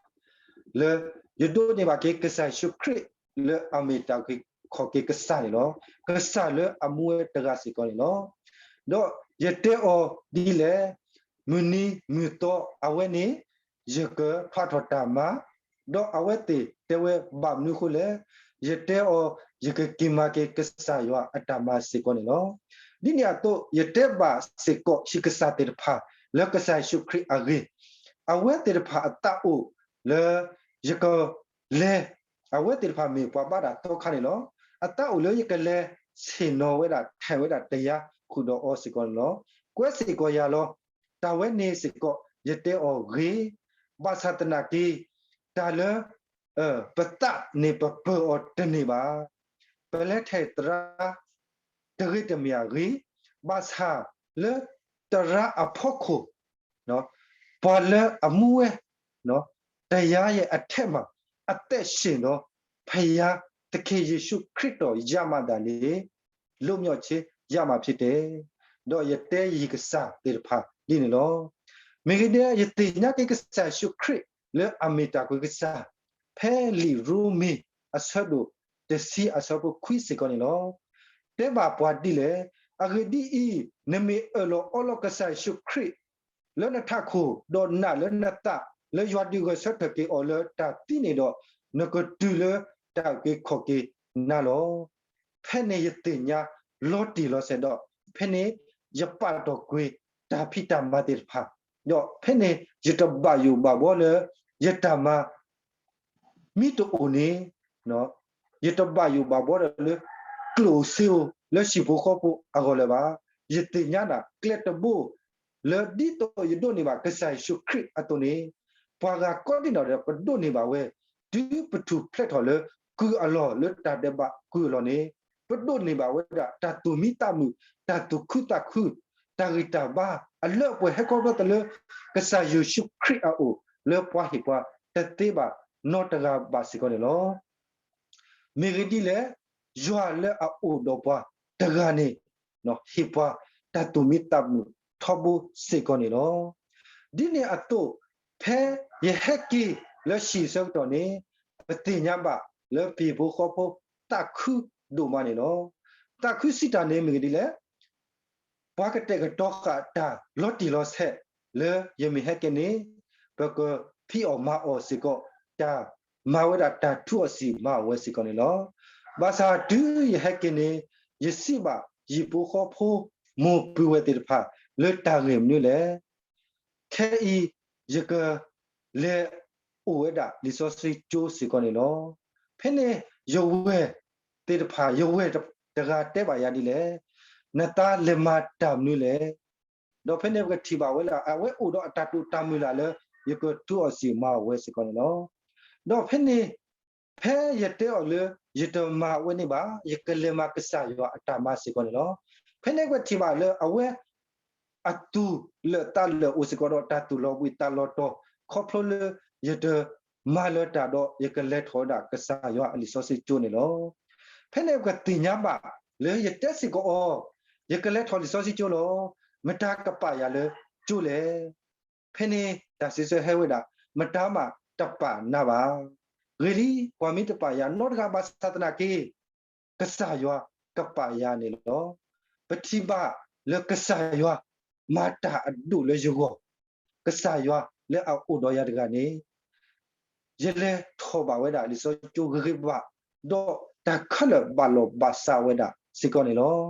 လၢယဒိးန့ၢ်ဘၣ်က့ၤကစၢ်ယ့ၣ်ၡူးခရံာ်လၢအမ့ၢ်တၢ်အုၣ်က့ၤခီၣ်က့ၤကစၢ်န့ၣ်လီၤ. ကစၢ်လၢအမူဝဲတဂၤစ့ၢ်ကီးန့ၣ်လီၤ. ဒီးယတဲအီၤဒ်လဲၣ်, မုၢ်နံၤမုၢ်သီအဝဲန့ၣ် ယကထွးထီၣ်တၢ်မၤ, ဒီးအဝဲသ့ၣ်တဲဝဲဘၣ်မနုၤအဃိလဲၣ်, ယတဲအီၤ ယကက့ၤမၤက့ၤကစၢ်ယွၤအတၢ်မၤစ့ၢ်ကီးန့ၣ်လီၤ. ဒ်န့ၣ်အသိး ယတဲဘၣ်စ့ၢ်ကီးဟံၣ်ကစၢ်သ့ၣ်တဖၣ် လၢကစၢ်ယ့ၣ်ၡူးခရံာ်အဂ့ၢ်, အဝဲသ့ၣ်တဖၣ်အသးအိၣ်လၢယကလဲၤ, အဝဲသ့ၣ်တဖၣ်မ့ၢ်ပှၤဘၣ်တၢ်သီခါန့ၣ်လီၤ. အသးအိၣ်လၢယကလဲၤဆ့ၣ်နီၤဝဲဒၣ် ထဲးဝဲဒၣ်တယါဃုာ်ဒီးအီၤစ့ၢ်ကီးန့ၣ်လီၤ. ကွဲးစ့ၢ်ကီးယၤလီၤ. တၢ်ဝဲန့ၣ်စ့ၢ်ကီး ယတဲအီၤဂ့ၤ, ဘၣ်ဆၣ်သနာ်က့ တၢ်လၢ ပသးန့ၣ်ပပၢၤအီၤတန့ၢ်ဘၣ်. ပလဲၤထဲးသရၣ် တဂ့ၤတမ့ၢ်အဂ့ၤ, ဘၣ်ဆၣ်လၢသရၣ်အဖီခိၣ်, ပှၤလၢအမူဝဲ တယါယဲၢ်အထဲးမး အသက်ရှင်သောဘုရားသခင်ယေရှုခရစ်တော် ရမှသာလျှင် လွတ်မြောက်ခြင်းရမှာဖြစ်တယ်. ဒီးယတဲယကစၢ်သ့ၣ်တဖၣ်ဒ်န့ၣ်လီၤ. မ့ၢ်ဂ့ၤဒဲး ယသ့ၣ်ညါက့ၤကစၢ်ယ့ၣ်ၡူးခရံာ်လၢအမ့ၢ်တၢ်ကွ့ကစၢ်, ဖဲလံာ်ရိမ့ၤအဆၢဒိၣ်တဆံအဆၢဖိခွံစ့ၢ်ကီးန့ၣ်လီၤ. တဲဘၣ်ပှၤဒ်လဲၣ်, အဂ့ၢ်ဒ်အံၤ, နမ့ၢ်အၢၣ်လီၤအီလီၤကစၢ်ယ့ၣ်ၡူးခရံာ် လၢနထးခိၣ်, ဒီးနာ်လၢနသးလၢယွၤဒုးဂဲၤဆၢထၢၣ်က့ၤအီၤလၢတၢ်သံန့ၣ်ဒီး, နကတုၤလၢတၢ်အုၣ်က့ၤခီၣ်က့ၤနၤလီၤ. ဖဲန့ၣ်ယသ့ၣ်ညါလီၤတံၢ်လီၤဆဲးဒီး, ဖဲန့ၣ်ယပာ်ထီၣ်ကွံာ်တၢ်ဖံးတၢ်မၤသ့ၣ်တဖၣ်, ဒီးဖဲန့ၣ်ယတဘၣ်ယိၣ်ဘၣ်ဘှီလၢယတၢ်မၤ မ့ၢ်တအိၣ်န့ၣ်, ယတဘၣ်ယိၣ်ဘၣ်ဘှီဒီးလၢ ကျိၣ်ဧိၤစ့ဧိၤလၢဟံၣ်ဖိဃီဖိအဂီၢ်လၢၤဘၣ်. ယသ့ၣ်ညါဒၣ်ကျဲတဘိ လၢဒ်သိးယဒိးန့ၢ်ဘၣ်ကစၢ်ယ့ၣ်ၡူးခရံာ်အသိးန့ၣ်, ပှၤဂၤကိးဒံနီၢ်ဒီးကဒိးန့ၢ်ဘၣ်ဝဲ, တုၤပထူၣ်ဖျဲးထီၣ်လၢကုၢ်အလီၢ်လၢတၢ်ဒဲးဘးကုၢ်အလီၢ်န့ၣ်, ပဒိးန့ၢ်ဘၣ်ဝဲဒၣ်တၢ်သူၣ်မံသးမုာ်, တၢ်သူၣ်ခုသးခု, တၢ်ဂံၢ်တၢ်ဘါအလၢအပှဲၤဟဲခီဖျိသးလၢ ကစၢ်ယ့ၣ်ၡူးခရံာ်အအိၣ် လၢပှၤဟ့ၣ်ပှၤတသ့ဘၣ်နီတဂၤဘၣ်စ့ၢ်ကီးန့ၣ်လီၤ. မ့ၢ်ဂ့ၤဒ်လဲၣ်, ယွၤလၢအအိၣ်ဒီးပှၤတဂၤန့ၣ်, ဟ့ၣ်ပှၤတၢ်သူၣ်မံသးမုာ်ထီဘိစ့ၢ်ကီးန့ၣ်လီၤ. ဒ်န့ၣ်အသိး, ဖဲယဟဲက့ၤလၢဟံၣ်ဆၢကတီၢ်န့ၣ်, ပသ့ၣ်ညါဘၣ်လၢပဟံၣ်ဖိဃီဖိသးခုဒိၣ်မးန့ၣ်လီၤ. သးခုစံးတၢ်န့ၣ်မ့ၢ်ဂ့ၤဒ်လဲၣ် ပှၤကတဲာ်ကတီၤဃာ်တၢ်လီၤတံၢ်လီၤဆဲးလၢယမ့ၢ်ဟဲက့ၤန့ၣ်, ပကဖံးအီၣ်မၤအီၣ်စ့ၢ်ကီး, တၢ်မၤဝဲဒၣ်တၢ်ထူးအီၣ်စံာ်မၤအီၣ်ဝဲစ့ၢ်ကီးန့ၣ်လီၤ. ဘၣ်ဆၣ်တုၤယဟဲက့ၤန့ၣ်, ယစံးဘၣ်ယဟံၣ်ဖိဃီဖိ မိၢ်ပုၢ်ဝဲၢ်သ့ၣ်တဖၣ် လၢတၢ်ဂ့ၢ်မနုၤလဲၣ်. ခဲအံၤယကလဲၤအိၣ်ဝဲဒၣ်လံာ်စီဆှံကၠိစ့ၢ်ကီးန့ၣ်လီၤ. ဖဲန့ၣ်ယဝဲၢ်သ့ၣ်တဖၣ်, ယဝဲၢ်တဂၤတဲဘၣ်ယၤဒ်လဲၣ်, နသးလဲၤမၤတၢ်မနုၤလဲၣ်. ဒီးဖဲန့ၣ်ပကထံၣ်ဘၣ်ဝဲလၢ အဝဲအိၣ်ဒီးအတၢ်တိာ်တၢ်မုၢ်လၢ်လၢ ယကထူးအီၣ်စံာ်မၤအီၣ်ဝဲစ့ၢ်ကီးန့ၣ်လီၤ. ဒီးဖဲန့ၣ် ဖဲယတဲအီၤလၢ ယတမၤဝဲန့ၣ်ဘၣ်, ယကလဲၤမၤကစၢ်ယွၤအတၢ်မၤစ့ၢ်ကီးန့ၣ်လီၤ. ဖဲန့ၣ်ပထံၣ်ဘၣ်လၢအဝဲ အသူၣ်လၢာ်သးလၢာ်အိၣ်စ့ၢ်ကီးဒီးတၢ်သူၣ်လီၤဘှံးသးလီၤတီၤ ခီဖျိလၢယတမၤလၢၤတၢ်ဒီး ယကလဲၤထီၣ်ဝဲဒၣ်ကစၢ်ယွၤအလံာ်စီဆှံကၠိန့ၣ်လီၤ. ဖဲန့ၣ်ပကသ့ၣ်ညါဘၣ်လၢယတဲစ့ၢ်ကီးအီၤ, ယကလဲၤထီၣ်လံာ်စီဆှံကၠိလီၤ. မတၤကပာ်ယၤလၢကၠိလဲၣ်. ဖဲန့ၣ်တၢ်စံးဆၢဟဲဝဲဒၣ်, မတၤမးတပာ်နၤဘၣ်. ဂ့ၤလံ, ပှၤမ့ၢ်တပာ်ယၤနီတဂၤဘၣ်ဆၣ်သနာ်က့ ကစၢ်ယွၤကပာ်ယၤန့ၣ်လီၤ. ပထံၣ်ဘၣ်လၢကစၢ်ယွၤမၤတၢ်အဒိၣ်လၢယဂီၢ်, ကစၢ်ယွၤလၢအအိၣ်ဒီးယၤတဂၤန့ၣ် ယလဲၤထီၣ်ဘၣ်ဝဲဒၣ်လံာ်စီဆှံကၠိဂ့ၤဂ့ၤဘၣ်ဘၣ်, ဒီးတၢ်ခဲလၢာ်ဘၣ်လိာ်ဘၣ်စးဝဲဒၣ်စ့ၢ်ကီးန့ၣ်လီၤ.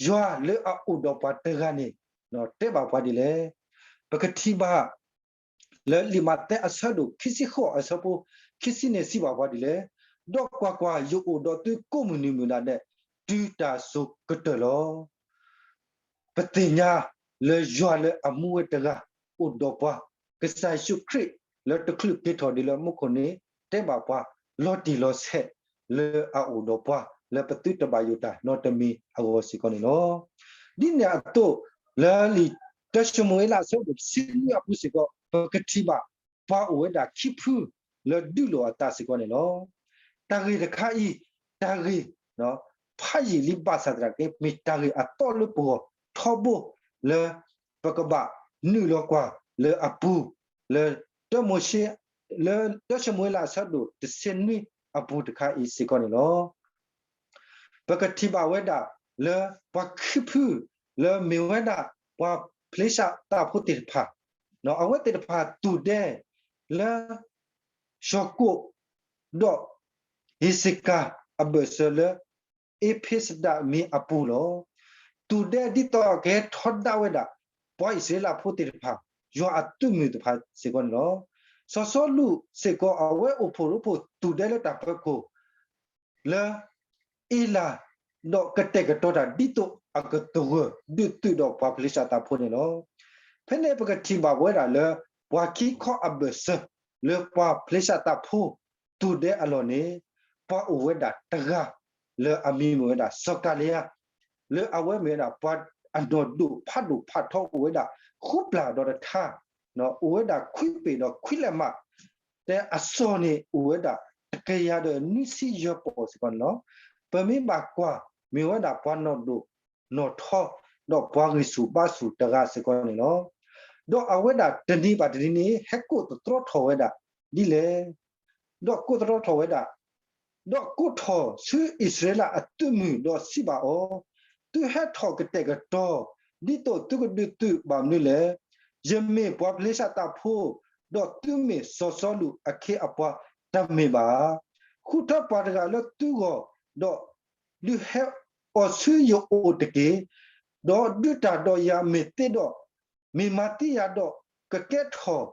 ယွၤလၢအအိၣ်ဒီးပှၤတဂၤန့ၣ် တဲဘၣ်ပှၤဒ်လဲၣ်. ပကထံၣ်ဘၣ် လၢလံာ်မးသဲအဆၢဒိၣ်ခံဆံဃိးအဆၢဖိခံဆံန့ၣ်စံးဘၣ်ပှၤဒ်လဲၣ်, ဒီးကွၢ်ကွၢ်, ယအိၣ်ဒီးသုကိးမုၢ်နံၤမုၢ်နၤဒဲး တုၤတၢ်စိၤကတၢၢ်လီၤ. ပသ့ၣ်ညါလၢယွၤလၢအမူဝဲတဂၤအိၣ်ဒီးပှၤ, ကစၢ်ယ့ၣ်ၡူးခရံာ်လၢတချုးက့ၤထီၣ်ဒံးလၢမူခိၣ်န့ၣ် တဲဘၣ်ပှၤလီၤတံၢ်လီၤဆဲး လၢအအိၣ်ဒီးပှၤလၢပသုတဘၣ်ယိၣ်တၢ်နီတမံၤအဂီၢ်စ့ၢ်ကီးန့ၣ်လီၤ. ဒ်န့ၣ်အသိး လၢလံာ်တၢၡမူၤအ့လးအဆၢဒိၣ်တဆံနွံအပူၤစ့ၢ်ကီး ပကထံၣ်ဘၣ် ပှၤအိၣ်ဝဲဒၣ်ခံဖုလၢဒုးလိာ်အသးစ့ၢ်ကီးန့ၣ်လီၤ. တၢ်ဂ့ၢ်တခါအံၤ, တၢ်ဂ့ၢ် ဖးယံာ်လံဘၣ်ဆၣ်သနာ်က့ မ့ၢ်တၢ်ဂ့ၢ်အသီလၢပဂီၢ်ထီဘိ လၢပကဘၣ်နုာ်လီၤကွၢ်လၢအပူၤ, လၢတၢမိၤၡ့, လၢတၢၡမူၤအ့လးအဆၢဒိၣ်တဆံနွံအပူၤတခါအံၤစ့ၢ်ကီးန့ၣ်လီၤ. ပကထံၣ်ဘၣ်ဝဲဒၣ်လၢပှၤခံဖု လၢမ့ၢ်ဝဲဒၣ်ပှၤဖလ့ၡသးဖိသ့ၣ်တဖၣ်, အဝဲသ့ၣ်တဖၣ်သူၣ်ဒဲလၢ ယၤကိာ် ဒီး ဟ့းစကၤအဘၢၣ်စၢၤလၢ အ့းဖ့းစတးမံၤအပူၤလီၤ. သူၣ်ဒဲဒ်သိးကဟဲထီဒါဝဲဒၣ် ပှၤအံၣ်စရ့လးဖိသ့ၣ်တဖၣ် ယွၤအသုးမုၢ်တဖၣ်စ့ၢ်ကီးန့ၣ်လီၤ. စီၤစီလူးစ့ၢ်ကီး အဝဲအိၣ်ဖှိၣ်ရိဖှိၣ်သူၣ်ဒဲလၢတၢ်ပၢၤခိၣ် လၢ အ့လး ဒီးကတဲာ်ကတီၤတၢ်ဒ်သိးအကသဂၢၢ်ဒုးသုးဒီးပှၤဖလ့ၡသးဖိန့ၣ်လီၤ. ဖဲန့ၣ်ပကထံၣ်ဘၣ်ဝဲဒၣ်လၢ ပှၤခံခီအဘၢၣ်စၢၤ လၢပှၤဖလ့ၡသးဖိ သူၣ်ဒဲအလီၢ်န့ၣ် ပှၤအိၣ်ဝဲဒၣ်တဂၤ လၢအမံၤမ့ၢ်ဝဲဒၣ်စီၤကၤလံယါ လၢအဝဲမ့ၢ်ဝဲဒၣ်ပှၤအနီၢ်ဒိၣ်ဖးဒိၣ်ဖးထီအိၣ်ဝဲဒၣ် ဃုပျၢ်ဒီးတထါ, အိၣ်ဝဲဒၣ်ခွံပ့ၤဒီးခွံလဲးမး, တဲအစီၢ်န့ၣ်အိၣ်ဝဲဒၣ် တကယၤဒီးနွံဆံယဲၢ်ပီၢ်စ့ၢ်ကီးန့ၣ်လီၤ. ပမ့ၢ်ဘၣ်ကွၢ် မ့ၢ်ဝဲဒၣ်ပှၤနီၢ်ဒိၣ်နီၢ်ထီ ဒီးပှၤဂံၢ်ဆူၣ်ဘါဆူၣ်တဂၤစ့ၢ်ကီးန့ၣ်လီၤ. ဒီးအဝဲဒၣ်တနံၤဘၣ်တနံၤန့ၣ် ဟဲကိးသတြီထီၣ်ဝဲဒၣ်ဒ်လဲၣ်. ဒီးကိးသတြီထီၣ်ဝဲဒၣ် ဒီးကိးထီၣ်ဆူအံၣ်စရ့လးအသုးမုၢ်ဒီးစံးဘၣ်အီၤ, သုဟဲထီၣ်ကတဲာ်ကတီၤ ဒ်သိးသုကဒုးသုးဘၣ်မနုၤလဲၣ်. ယမ့ၢ်ပှၤဖလ့ၡသးဖိ, ဒီးသုမ့ၢ်စီၤစီလူးအခ့အပှၤတမ့ၢ်ဘၣ်ဧါ. ဃုထၢပှၤတဂၤလၢသုဂီၢ်, ဒီးဒုးဟဲအီၤဆူယအိၣ်တက့ၢ်. ဒီးဒုးတၢ်ဒီးယၤမ့ၢ်သ့ဒီး, မ့ၢ်မၤသံယၤဒီးကကဲထီၣ်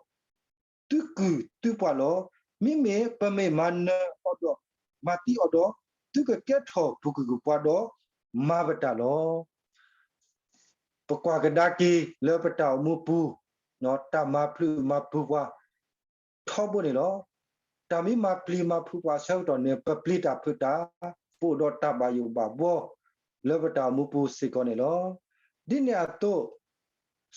သုကုၢ်သုပှၤလီၤ. မ့မ့ၢ်ပမ့ၢ်မၤနၢၤအီၤဒီးမၤသံအီၤဒီး, သုကကဲထီၣ်ပကုၢ်ပှၤဒီးမၤပတၢ်လီၤ. ပကွၢ်ကဒါက့ၤလၢပတၢ်အိၣ်မူပူၤ, တၢ်မၤပျံၤမၤဖုးပှၤ ထီဘိန့ၣ်လီၤ. တၢ်မ့ၢ်မၤပျံၤမၤဖုးပှၤအဆၢကတီၢ်န့ၣ် ပပျံၤတၢ်ဖုးတၢ်, ပအိၣ်ဒီးတၢ်ဘၣ်ယိၣ်ဘၣ်ဘှီ လၢပတၢ်အိၣ်မူပူၤစ့ၢ်ကီးန့ၣ်လီၤ. ဒ်န့ၣ်အသိး,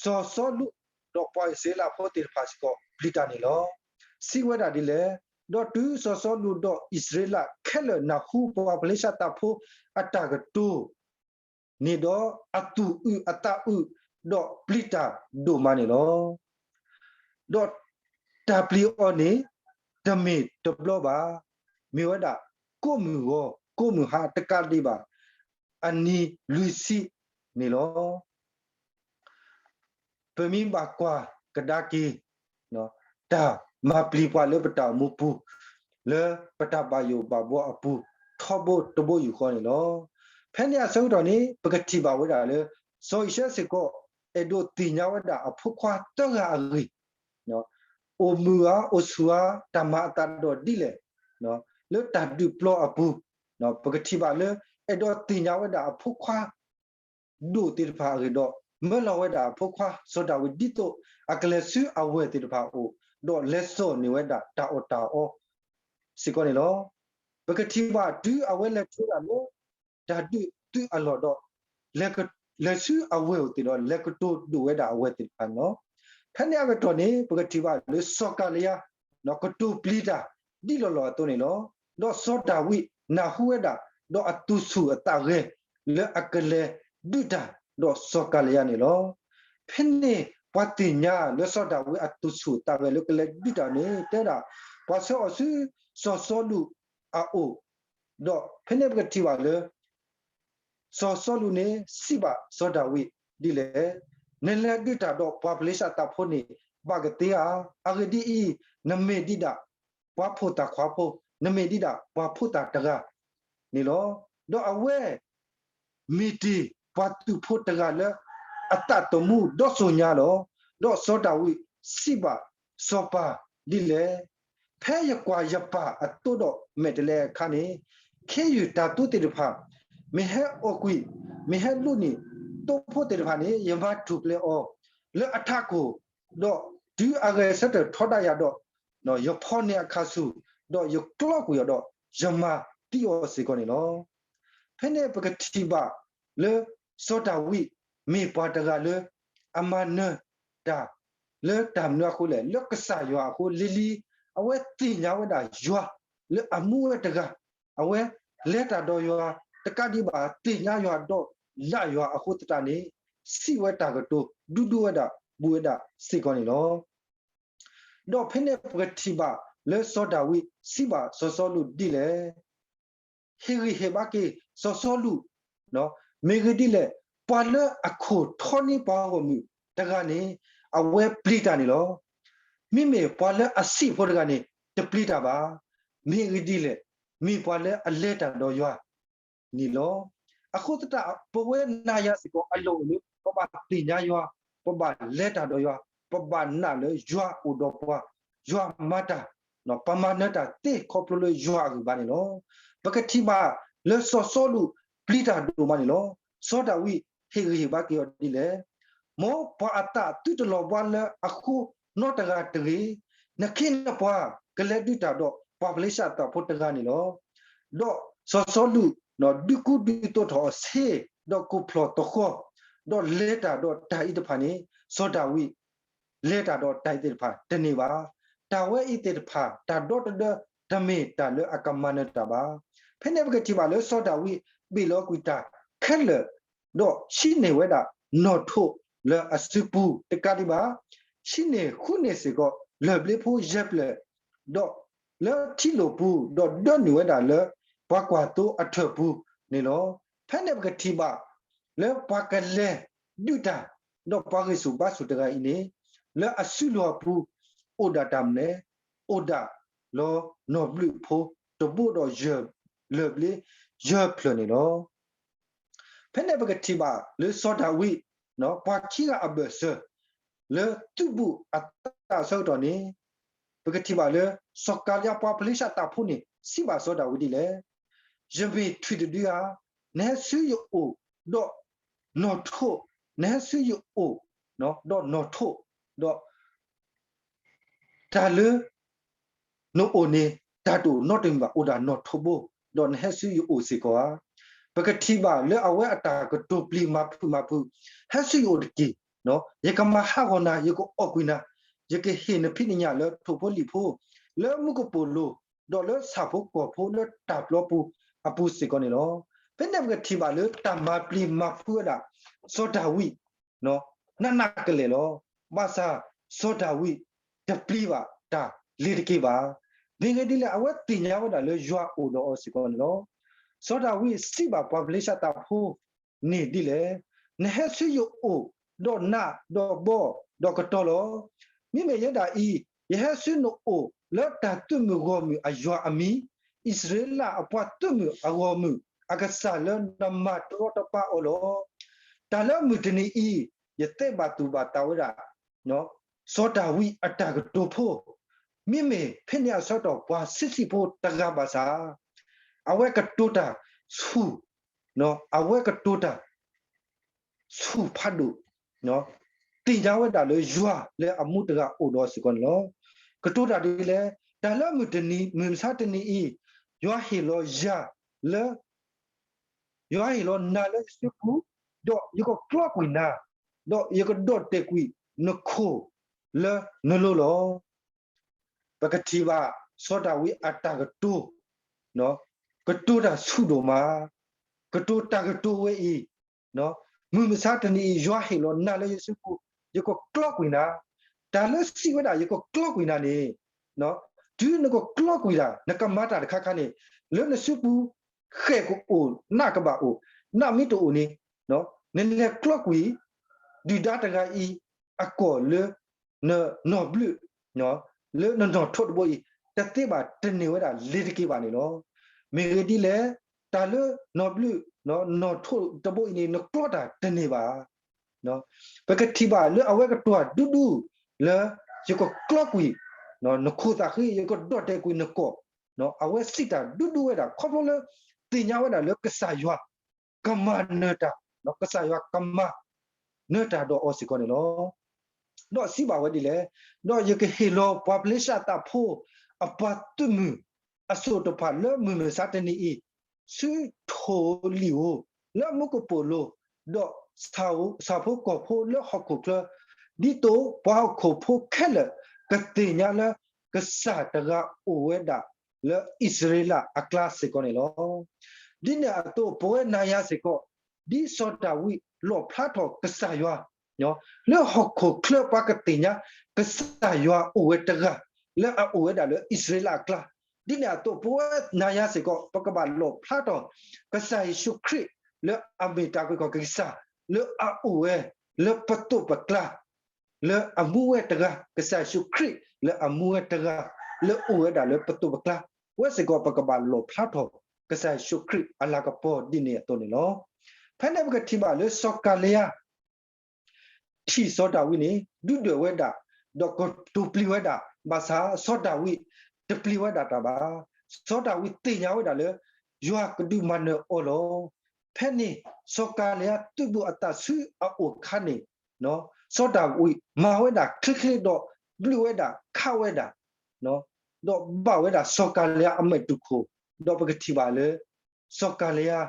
စီၤစီလူးဒီးပှၤအံၣ်စရ့လးဖိသ့ၣ်တဖၣ်စ့ၢ်ကီး ပျံၤတၢ်န့ၣ်လီၤ. စံးဝဲဒၣ်ဒ်လဲၣ်. ဒီးတုၤစီၤစီလူးဒီးအံၣ်စရ့လးခဲလၢာ်နၢ်ဟူပှၤဖလ့ၡသးဖိအတၢ်ကတိၤ န့ၣ်ဒီးအသူၣ်အုးအသးအုး, ဒီးပျံၤတၢ်ဒိၣ်မးန့ၣ်လီၤ. ဒီးတၢ်ပျံၤအီၤန့ၣ် တမ့ၢ်တဘျီဘၣ်, မ့ၢ်ဝဲဒၣ်ကိးမုၢ်ဂီၤကိးမုၢ်ဟါတကးဒံးဘၣ် အနံၤလွံၢ်ဆံန့ၣ်လီၤ. ပမ့ၢ်ဘၣ်ကွၢ်ကဒါက့ၤ တၢ်မၤပျံၤပှၤလၢပတၢ်အိၣ်မူပူၤ, လၢပတၢ်ဘၣ်ယိၣ်ဘၣ်ဘှီအပူၤ ထီဘိတဘိယူၢ်ဃီန့ၣ်လီၤ. ဖဲန့ၣ်အဆၢကတီၢ်န့ၣ် ပကထံၣ်ဘၣ်ဝဲဒၣ်လၢ စီၤယံးၡဲစ့ၢ်ကီး အဲၣ်ဒိးသ့ၣ်ညါဝဲဒၣ်အဖိခွါသၢဂၤအဂ့ၢ်, အိၣ်မုာ်ဧါ အိၣ်ဆူၣ်ဧါ တၢ်မၤအသးဒီးဒ်လဲၣ်, လၢတၢ်ဒုးပျီအပူၤ, ပကထံၣ်ဘၣ်လၢ အဲၣ်ဒိးသ့ၣ်ညါဝဲဒၣ်အဖိခွါ ဒိၣ်သ့ၣ်တဖၣ်အဂ့ၢ်ဒီး မၢလီၤဝဲဒၣ်အဖိခွါစီၤဒၤဝံး ဒ်သိးအကလဲၤဆူအဝဲၢ်သ့ၣ်တဖၣ်အအိၣ်, ဒီးလဲၤစိာ်န့ၢ်ဝဲဒၣ်တၢ်အီၣ်တၢ်အီစ့ၢ်ကီးန့ၣ်လီၤ. ပကထံၣ်ဘၣ်တုၤအဝဲလဲၤထံၣ်ဝဲဒၣ်လၢ တၢ်ဒုးသုးအလီၢ်ဒီး လဲၤက, လဲၤဆူအဝဲၢ်အိၣ်သ့ၣ်ဒီး လဲၤကတိၤဒိၣ်ဝဲဒၣ်အဝဲၢ်သ့ၣ်တဖၣ်န့ၣ်လီၤ. ဖဲန့ၣ်အကတီၢ်န့ၣ် ပကထံၣ်ဘၣ်လၢစီၤကၤလံယါ ကတိၤပျံၤတၢ်ဒ်လီၢ်လီၢ်အသိးန့ၣ်လီၤ. ဒီးစီၤဒၤဝံးနၢ်ဟူဝဲဒၣ် ဒီးအသူၣ်ဆူၣ်အသးဂဲၤ လၢအကလဲၤဒုးတၢ်ဒီးစီၤကၤလံယါန့ၣ်လီၤ. ဖဲန့ၣ်ပှၤသ့ၣ်ညါလၢစီၤဒၤဝံးအသူၣ်ဆူၣ်အသးဂဲၤလၢကလဲၤဒုးတၢ်န့ၣ် တဲဒၣ် ပှၤဆှၢအီၤဆူစီၤစီလူးအအိၣ်, ဒီးဖဲန့ၣ်ပကထံၣ်ဘၣ်လၢ စီၤစီလူးန့ၣ်စံးဘၣ်စီၤဒၤဝံးဒ်လဲၣ်, နလဲၤဒုးတၢ်ဒီးပှၤဖလ့ၡသးဖိန့ၣ် ဘၣ်ကသ့ဧါ. အဂ့ၢ်ဒ်အံၤ, နမ့ၢ်ဒံးဒၣ်ပှၤဖိသၣ်ခွါဖိ, နမ့ၢ်ဒံးဒၣ်ပှၤဖိသၣ်တဂၤန့ၣ်လီၤ. ဒီးအဝဲမ့ၢ်တ့ၢ်ပှၤသုးဖိတဂၤလၢအသးသမူဒီးစိၤညါလီၤ. ဒီးစီၤဒၤဝံးစံးဘၣ်စီၤပၤဒ်လဲၣ်, ဖဲယကွၢ်ယပၢ်အသိဒီးမဲာ်တဲးလဲးအခါန့ၣ်, ခ့ယုၢ်တၤသူသ့ၣ်တဖၣ် မ့ၢ်ဟဲအီၣ်ကွံာ်, မ့ၢ်ဟဲလူၤန့ၢ်သိဖိသ့ၣ်တဖၣ်န့ၣ် ယမၤထူၣ်ဖျဲးအီၤလၢအထးခိၣ်, ဒီးတုၤအဂဲၤဆၢထၢၣ်ထီဒါယၤဒီး, ယဖီန့ၢ်အခါဆူၣ်, ဒီးယကျီကွံာ်အီၤဒီး ယမၤသံအီၤစ့ၢ်ကီးန့ၣ်လီၤ. ဖဲန့ၣ်ပကထံၣ်ဘၣ်လၢစီၤဒၤဝံးမ့ၢ်ပှၤတဂၤလၢအမၤနၢၤတၢ် လၢတၢ်မနုၤအဃိလဲၣ်, လၢကစၢ်ယွၤအဃိလံၤလံၤ, အဝဲသ့ၣ်ညါဝဲဒၣ်ယွၤလၢအမူဝဲတဂၤ, အဝဲလဲၤတၢ်ဒီးယွၤတကးဒံးဘၣ် သ့ၣ်ညါယွၤဒီးနာ်ယွၤအဃိသတးန့ၣ်, စံးဝဲတၢ်ကတိၤဒူဒူဝဲဒၣ်ဘူးဝဲဒၣ်စ့ၢ်ကီးန့ၣ်လီၤ. ဒီးဖဲန့ၣ်ပကထံၣ်ဘၣ်လၢစီၤဒၤဝံးစံးဘၣ်စီၤစီလူးဒ်လဲၣ်, ဟ့ၣ်ဂံၢ်ဟ့ၣ်ဘါက့ၤစီၤစီလူး, မ့ၢ်ဂ့ၢ်ဒ်လဲၣ်, ပှၤလၢအခိၣ်ထီန့ၢ်ပှၤဂီၢ်မုၢ်တဂၤန့ၣ် အဝဲပျံၤတၢ်န့ၣ်လီၤ. မ့မ့ၢ်ပှၤလၢအစံးဖိတဂၤန့ၣ် တပျံၤတၢ်ဘၣ်. မ့ၢ်ဂ့ၢ်ဒ်လဲၣ်, မ့ၢ်ပှၤလၢအလဲၤတၢ်ဒီးယွၤ န့ၣ်လီၤ. အဃိသတး ပဝဲနၤယၤစ့ၢ်ကီးအလီၢ်အိၣ်လၢ ပဘၣ်သ့ၣ်ညါယွၤ, ပဘၣ်လဲၤတၢ်ဒီးယွၤ, ပဘၣ်နာ်လၢယွၤအိၣ်ဒီးပှၤ, ယွၤမၤတၢ်, ပမၤနၢၤတၢ်သ့ခီဖျိလၢယွၤအဂံၢ်ဘါန့ၣ်လီၤ. ပကထံၣ်ဘၣ်လၢစီၤစီလူးပျံၤတၢ်ဒိၣ်မးန့ၣ်လီၤ. စီၤဒၤဝံးဟ့ၣ်ဂံၢ်ဟ့ၣ်ဘါက့ၤအီၤဒ်လဲၣ်, မ်ပှၤအသးသုတလီၤဘှါလၢအဃိနီတဂၤတဂ့ၤ. နခ့နပှၤကလဲၤဒုးတၢ်ဒီးပှၤဖလ့ၡသးဖိတဂၤန့ၣ်လီၤ. ဒီးစီၤစီလူးဒုးကူဒုးသိးထီၣ်အီၤဆ့, ဒီးကိၣ်ဖျီၣ်သဃီ, ဒီးလဲၤတၢ်ဒီးတၢ်အံၤတဖၣ်န့ၣ် စီၤဒၤဝံးလဲၤတၢ်ဒီးတၢ်အံၤသ့ၣ်တဖၣ်တန့ၢ်ဘၣ်. တၢ်ဝဲအံၤသ့ၣ်တဖၣ် တၢ်ဒီတဒၢ တမ့ၢ်တၢ်လၢအကမၤနၢၤတၢ်ဘၣ်. ဖဲန့ၣ်ပကထံၣ်ဘၣ်လၢစီၤဒၤဝံး ဘ့ၣ်လီၤကွံာ်တၢ်ခဲလၢာ်, ဒီးဟံးန့ၢ်ဝဲဒၣ်နီၣ်ထိးလၢအစုပူၤတကးဒံးဘၣ်, ဟံးန့ၢ်ဃုန့ၢ်စ့ၢ်ကီးလၢၢ်ဘျ့ဖိယဲၢ်ဖျၢၣ်, ဒီးလၢထံလိာ်ပူၤ, ဒီးဒၢနုာ်ဝဲဒၣ်လၢပှၤကွၢ်သိအထၢၣ်ပူၤန့ၣ်လီၤ. ဖဲန့ၣ်ပကထံၣ်ဘၣ်လၢပှၤကလဲၤဒုးတၢ်, ဒီးပှၤဂံၢ်ဆူၣ်ဘါဆူၣ်တဂၤအံၤန့ၣ်, လၢအစုလီၢ်အပူၤ အိၣ်ဒၣ်တၢ်မနုၤလဲၣ်, အိၣ်ဒၣ်လီၤနီၣ်ဘျုးဖိတဘိဒီးယဲၢ်, လၢၢ်ဘျ့ယဲၢ်ဖျၢၣ်န့ၣ်လီၤ. ဖဲန့ၣ်ပကထံၣ်ဘၣ်လၢစီၤဒၤဝံး ပှၤခံဂၤအဘၢၣ်စၢၤ လၢသုးဘူးအသးအဆၢကတီၢ်န့ၣ်, ပကထံၣ်ဘၣ်လၢ စီၤကၤလံယါပှၤဖလ့ၡါတၢ်ဖိန့ၣ် စံးဘၣ်စီၤဒၤဝံးဒ်လဲၣ်, ယမ့ၢ်ထွံၣ်တဒုဧါ, နဟဲဆူယအိၣ်ဒီးနီၣ်ထိး, နဟဲဆူယအိၣ်ဒီးနီၣ်ထိး, ဒီး တၢ်လၢနအိၣ်န့ၣ် တၢ်တအိၣ်နီတမံၤဘၣ်, အိၣ်ဒၣ်နီၣ်ထိးဘိ, ဒီးနဟဲဆူယအိၣ်စ့ၢ်ကီးဧါ. ပကထံၣ်ဘၣ်လၢအဝဲအတၢ်ကတိၤပျံၤမၤဖုးမၤဖုး, ဟဲဆူယအိၣ်တက့ၢ်, ယကမၤဟးဂီၤနၤ, ယကအီၣ်ကွံာ်နၤ, ယကဟ့ၣ်နဖံးနညၣ်လၢထိၣ်ဖိလံာ်ဖိ, လၢမူကပိာ်လိၤ, ဒီးလၢဆၣ်ဖိကီၢ်ဖိလၢတၢ်ပျီပူၤအပူၤစ့ၢ်ကီးန့ၣ်လီၤ. ဖဲန့ၣ်ပကထံၣ်ဘၣ်လၢတၢ်မၤပျံၤမၤဖုးဝဲဒၣ် စီၤဒၤဝံး နးနးကလဲာ်လီၤ. ဘၣ်ဆၣ်စီၤဒၤဝံးတပျံၤဘၣ်တၢ်လ့ၤတက့ၢ်ဘၣ်. မ့ၢ်ဂ့ၢ်ဒ်လဲၣ်, အဝဲသ့ၣ်ညါဝဲဒၣ်လၢယွၤအိၣ်ဒီးအီၤစ့ၢ်ကီးန့ၣ်လီၤ. စီၤဒၤဝံးစံးဘၣ်ပှၤဖလ့ၡါတၢ်ဖိန့ၣ်ဒ်လဲၣ်, နဟဲဆူယအိၣ်ဒီးနးဒီးဘီဒီးကတီၤလီၤ. မ့မ့ၢ်ယဲဒၣ်အံၤ, ယဟဲဆူနအိၣ်လၢတၢ်သုးမုၢ်ဂီၢ်မုၢ်အယွၤအမံၤ, အံၣ်စရ့လးအပှၤသုးမုၢ်အဂီၢ်မုၢ်အကစၢ်လၢနမၤတရီတပါအီၤလီၤ. တၢ်လၢမုၢ်တနံၤအံၤ ယသ့ဘၣ်သူၣ်ဘၣ်သးဝဲဒၣ် စီၤဒၤဝံးအတၢ်ကတိၤဖိ, မ့မ့ၢ်ဖဲန့ၣ်အဆၢကတီၢ်ပှၤဆံးဆံးဖိတဂၤဘၣ်ဆၣ်, အဝဲကတိၤတၢ်ဆူၣ်, အဝဲကတိၤတၢ် ဆူၣ်ဖးဒိၣ်, သ့ၣ်ညါဝဲဒၣ်လၢယွၤလၢအမူတဂၤအိၣ်ဒီးစ့ၢ်ကီးန့ၣ်လီၤ. ကတိၤတၢ်ဒ်လဲၣ်, တၢ်လၢမုၢ်တနံၤ, မုၢ်မဆါတနံၤအံၤ, ယွၤဟ့ၣ်လီၤယၤလၢ ယွၤဟ့ၣ်လီၤနၤလၢယစုပူၤ, ဒီးယကကျီကွံာ်နၤ, ဒီးယကဒီၣ်တဲာ်ကွံာ်နခိၣ်လၢနလိၤလီၤ. ပကထံၣ်ဘၣ်စီၤဒၤဝံးအတၢ်ကတိၤ, ကတိၤတၢ်ဆူၣ်ဒိၣ်မး, ကတိၤတၢ်ကတိၤဝဲအံၤ, မုၢ်မဆါတနံၤအံၤ ယွၤဟ့ၣ်လီၤနၤလၢယစုပူၤ, ယကကျီကွံာ်နၤ, တၢ်လၢစံးဝဲဒၣ်ယကကျီကွံာ်နၤန့ၣ်, တုၤနကကျီကွံာ်တၢ် နကမၤတၢ်တခါခါန့ၣ်, လၢနစုပူၤ ဃဲၣ်ကအိၣ် နးကဘၣ်အိၣ်, နးမ့ၢ်တအိၣ်န့ၣ်, နလဲၤကျီကွံာ် ဒုၣ်ဒါတဂၤအံၤ အကီၢ်လၢ နနီၣ်ဘျုး, လၢနနီၣ်ထိးတဘိအံၤ တသ့ဘၣ်တန့ၢ်ဝဲဒၣ်လ့ၤတက့ၢ်ဘၣ်န့ၣ်လီၤ. မ့ၢ်ဂ့ၢ်ဒ်လဲၣ်, တၢ်လၢနီၣ်ဘျုး, နီၣ်ထိးတဘိအံၤန့ၣ် နကျီတၢ်တန့ၢ်ဘၣ်. ပကထံၣ်ဘၣ်လၢအဝဲကတိၤဒူဒူလၢ ယကကျီကွံာ် နခိၣ်သးဃံ, ယကဒီၣ်တဲာ်ကွံာ်နကီၢ်, အဝဲစံးတၢ်ဒူဒူဝဲဒၣ် ခီဖျိလၢ သ့ၣ်ညါဝဲဒၣ်လၢကစၢ်ယွၤ ကမၤနၢၤတၢ်, ကစၢ်ယွၤကမၤနၢၤတၢ်ဒီးအီၤစ့ၢ်ကီးန့ၣ်လီၤ. ဒီးစံးဘၣ်ဝဲဒ်လဲၣ်, ဒီးယကဟ့ၣ်လီၤပှၤဖလ့ၡါတၢ်ဖိ အပှၤသုးမုၢ် အစိၣ်တဖၣ်လၢမုၢ်မဆါတနံၤအံၤ, ဆူထိၣ်ဧိၤလံာ်ဧိၤ, လၢမူကပိာ်လိၤ, ဒီးဆၣ်ဖိကီၢ်ဖိလၢဟီၣ်ခိၣ်ချၢ, ဒ်သိးပှၤဟီၣ်ခိၣ်ဖိခဲလၢာ် ကသ့ၣ်ညါလၢ ကစၢ်တဂၤအိၣ်ဝဲဒၣ်လၢအံၣ်စရ့လးအကျါစ့ၢ်ကီးန့ၣ်လီၤ. ဒ်န့ၣ်အသိး ပဝဲနၤယၤစ့ၢ်ကီး, ဒ်စီၤဒၤဝံးလီၣ်ဖျါထီၣ်ကစၢ်ယွၤ လၢဟီၣ်ခိၣ်ချၢပှၤကသ့ၣ်ညါ ကစၢ်ယွၤအိၣ်ဝဲတဂၤ လၢအအိၣ်ဝဲဒၣ်လၢအံၣ်စရ့လးအကျါ, ဒ်န့ၣ်အသိး ပဝဲနၤယၤစ့ၢ်ကီး ပကဘၣ်လီၣ်ဖျါထီၣ် ကစၢ်ယ့ၣ်ၡူးခရံာ် လၢအမ့ၢ်တၢ်အုၣ်က့ၤခီၣ်က့ၤကစၢ် လၢအအိၣ်ဝဲ လၢပသိးပကျါ လၢအမူဝဲတဂၤ, ကစၢ်ယ့ၣ်ၡူးခရံာ် လၢအမူဝဲတဂၤ လၢအိၣ်ဝဲဒၣ်လၢပသိးပကျါ, ဝဲစ့ၢ်ကီး ပကဘၣ်လီၣ်ဖျါထီၣ် ကစၢ်ယ့ၣ်ၡူးခရံာ်အလၤကပီၤဒ်န့ၣ်အသိးန့ၣ်လီၤ. ဖဲန့ၣ်ပကထံၣ်ဘၣ်လၢစီၤကၤလံယါ ထံၣ်စီၤဒၤဝံးန့ၣ် ဒုၣ်ဒွဲၣ်ဝဲဒၣ်, ဒီးကတိၤပျံၤဝဲဒၣ်, ဘၣ်ဆၣ်စီၤဒၤဝံးတပျံၤဝဲဒၣ်တၢ်ဘၣ်. စီၤဒၤဝံးသ့ၣ်ညါဝဲဒၣ်လၢ ယွၤကဒုးမၤနၢၤအီၤလီၤ. ဖဲန့ၣ် စီၤကၤလံယါသုးဘူးအသးဆူအအိၣ်အခါန့ၣ်, စီၤဒၤဝံးမၤဝဲဒၣ်ချ့ချ့ဒီးဘျုးဝဲဒၣ်ခးဝဲဒၣ်, ဒီးဘၣ်ဝဲဒၣ်စီၤကၤလံယါအမဲာ်တူၢ်ခိၣ်, ဒီးပကထံၣ်ဘၣ်လၢ စီၤကၤလံယါ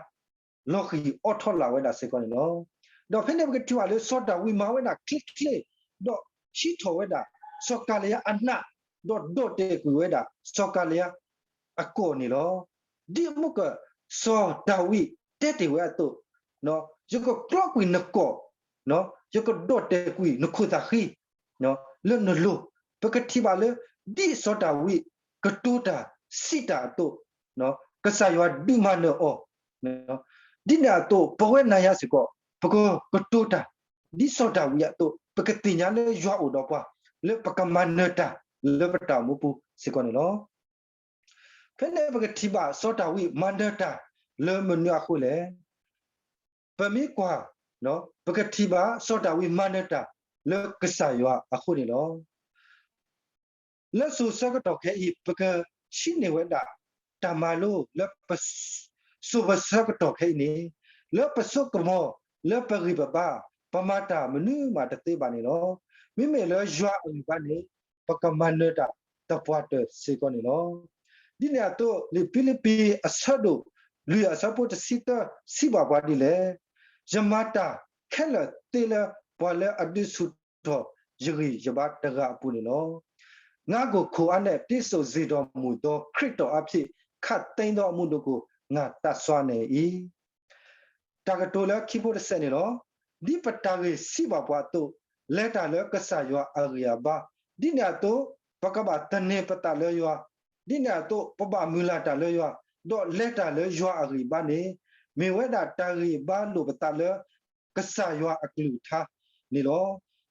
လီၤဃံၤအိးထီၣ်လၢ်ဝဲဒၣ်စ့ၢ်ကီးန့ၣ်လီၤ. ဒီးဖဲန့ၣ်ပကထံၣ်ဘၣ်လၢ စီၤဒၤဝံးမၤဝဲဒၣ်ချ့ချ့, ဒီးဟံးထီၣ်ဝဲဒၣ် စီၤကၤလံယါအနး, ဒီးဒီၣ်တဲာ်ကွံာ်ဝဲဒၣ် စီၤကၤလံယါအကီၢ်န့ၣ်လီၤ. ဒ်အမုၢ်ကစီၤဒၤဝံး တဲတ့ၢ်ဝဲအသိး, ယကကျီကွံာ်နကိာ်, ယကဒီၣ်တဲာ်ကွံာ်နခိၣ်သးဃံ လၢနလိၤ, ပကထံၣ်ဘၣ်လၢ ဒ်စီၤဒၤဝံးကတိၤတၢ်စံးတၢ်အသိး, ကစၢ်ယွၤဒုးမၤနၢၤအီၤ, ဒ်န့ၣ်အသိး ပဝဲနၤယၤစ့ၢ်ကီး ပကကတိၤတၢ် ဒ်စီၤဒၤဝံးအသိး ပကသ့ၣ်ညါလၢယွၤအိၣ်ဒီးပှၤ လၢပကမၤနၢၤတၢ်လၢပတၢ်အိၣ်မူပူၤစ့ၢ်ကီးန့ၣ်လီၤ. ဖဲန့ၣ်ပကထံၣ်ဘၣ်စီၤဒၤဝံးမၤနၢၤတၢ်လၢမနုၤအဃိလဲၣ်. ပမ့ၢ်ကွၢ်, ပကထံၣ်ဘၣ်စီၤဒၤဝံးမၤနၢၤတၢ်လၢကစၢ်ယွၤအဃိန့ၣ်လီၤ. လၢစိၤဆၢကတီၢ်ခဲအံၤ ပကဆှၢန့ၢ်ဝဲဒၣ် တၢ်မၤလိလၢပ စိၤပဆၢကတီၢ်ခဲအံၤန့ၣ်, လၢပစိကမီၤ လၢပဂံၢ်ပဘါ ပမၤတၢ်မနုၤမးတသ့ဘၣ်န့ၣ်လီၤ. မ့မ့ၢ်လၢယွၤအဂံၢ်ဘါန့ၣ် ပကမၤနၢၤတၢ်သပှၢ်တၢၢ်စ့ၢ်ကီးန့ၣ်လီၤ. ဒ်န့ၣ်အသိး လံာ်ဖံလံးပံၤအဆၢဒိၣ်လွံၢ် အဆၢဖိတဆံတၢ စံးဘၣ်ပှၤဒ်လဲၣ်. ယမၤတၢ်ခဲလၢာ်သ့လၢပှၤလၢအဒုးဆူၣ်ထီၣ်ယဂံၢ်ယဘါတဂၤအပူၤန့ၣ်လီၤ. ငါ့ကိုယ်ကိုယ်အားဖြင့် ပြည့်စုံစေတော်မူသော ခရစ်တော်အားဖြင့် ခပ်သိမ်းသော အမှုတို့ကို ငါတတ်စွန့်နေ၏. တၢ်ကတိၤလၢခံဖိတစဲးန့ၣ်လီၤ. ဒ်ပတၢ်ဂ့ၢ်စံးဘၣ်ပှၤအသိး, လဲၤတၢ်လၢကစၢ်ယွၤအဂံၢ်အဘါ, ဒ်န့ၣ်အသိး ပကဘၣ်သန့ၤပသးလၢယွၤ, ဒ်န့ၣ်အသိး ပဘၣ်မုၢ်လၢ်တၢ်လၢယွၤ, ဒီးလဲၤတၢ်လၢယွၤအဂံၢ်အဘါန့ၣ်, မ့ၢ်ဝဲဒၣ်တၢ်ဂံၢ်ဘါလိာ်ပသးလၢ ကစၢ်ယွၤအကလုၢ်ကထါန့ၣ်လီၤ.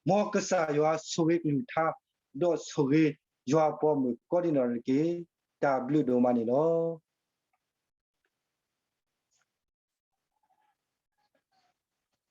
မ်ကစၢ်ယွၤဆိၣ်ဂ့ၤကလုၢ်ကထါ, ဒီးဆိၣ်ဂ့ၤယွၤအပှၤမုၣ်ကိးဒံနီၢ်ဂၤတက့ၢ်. တၢ်ဘျုးဒိၣ်မးန့ၣ်လီၤ.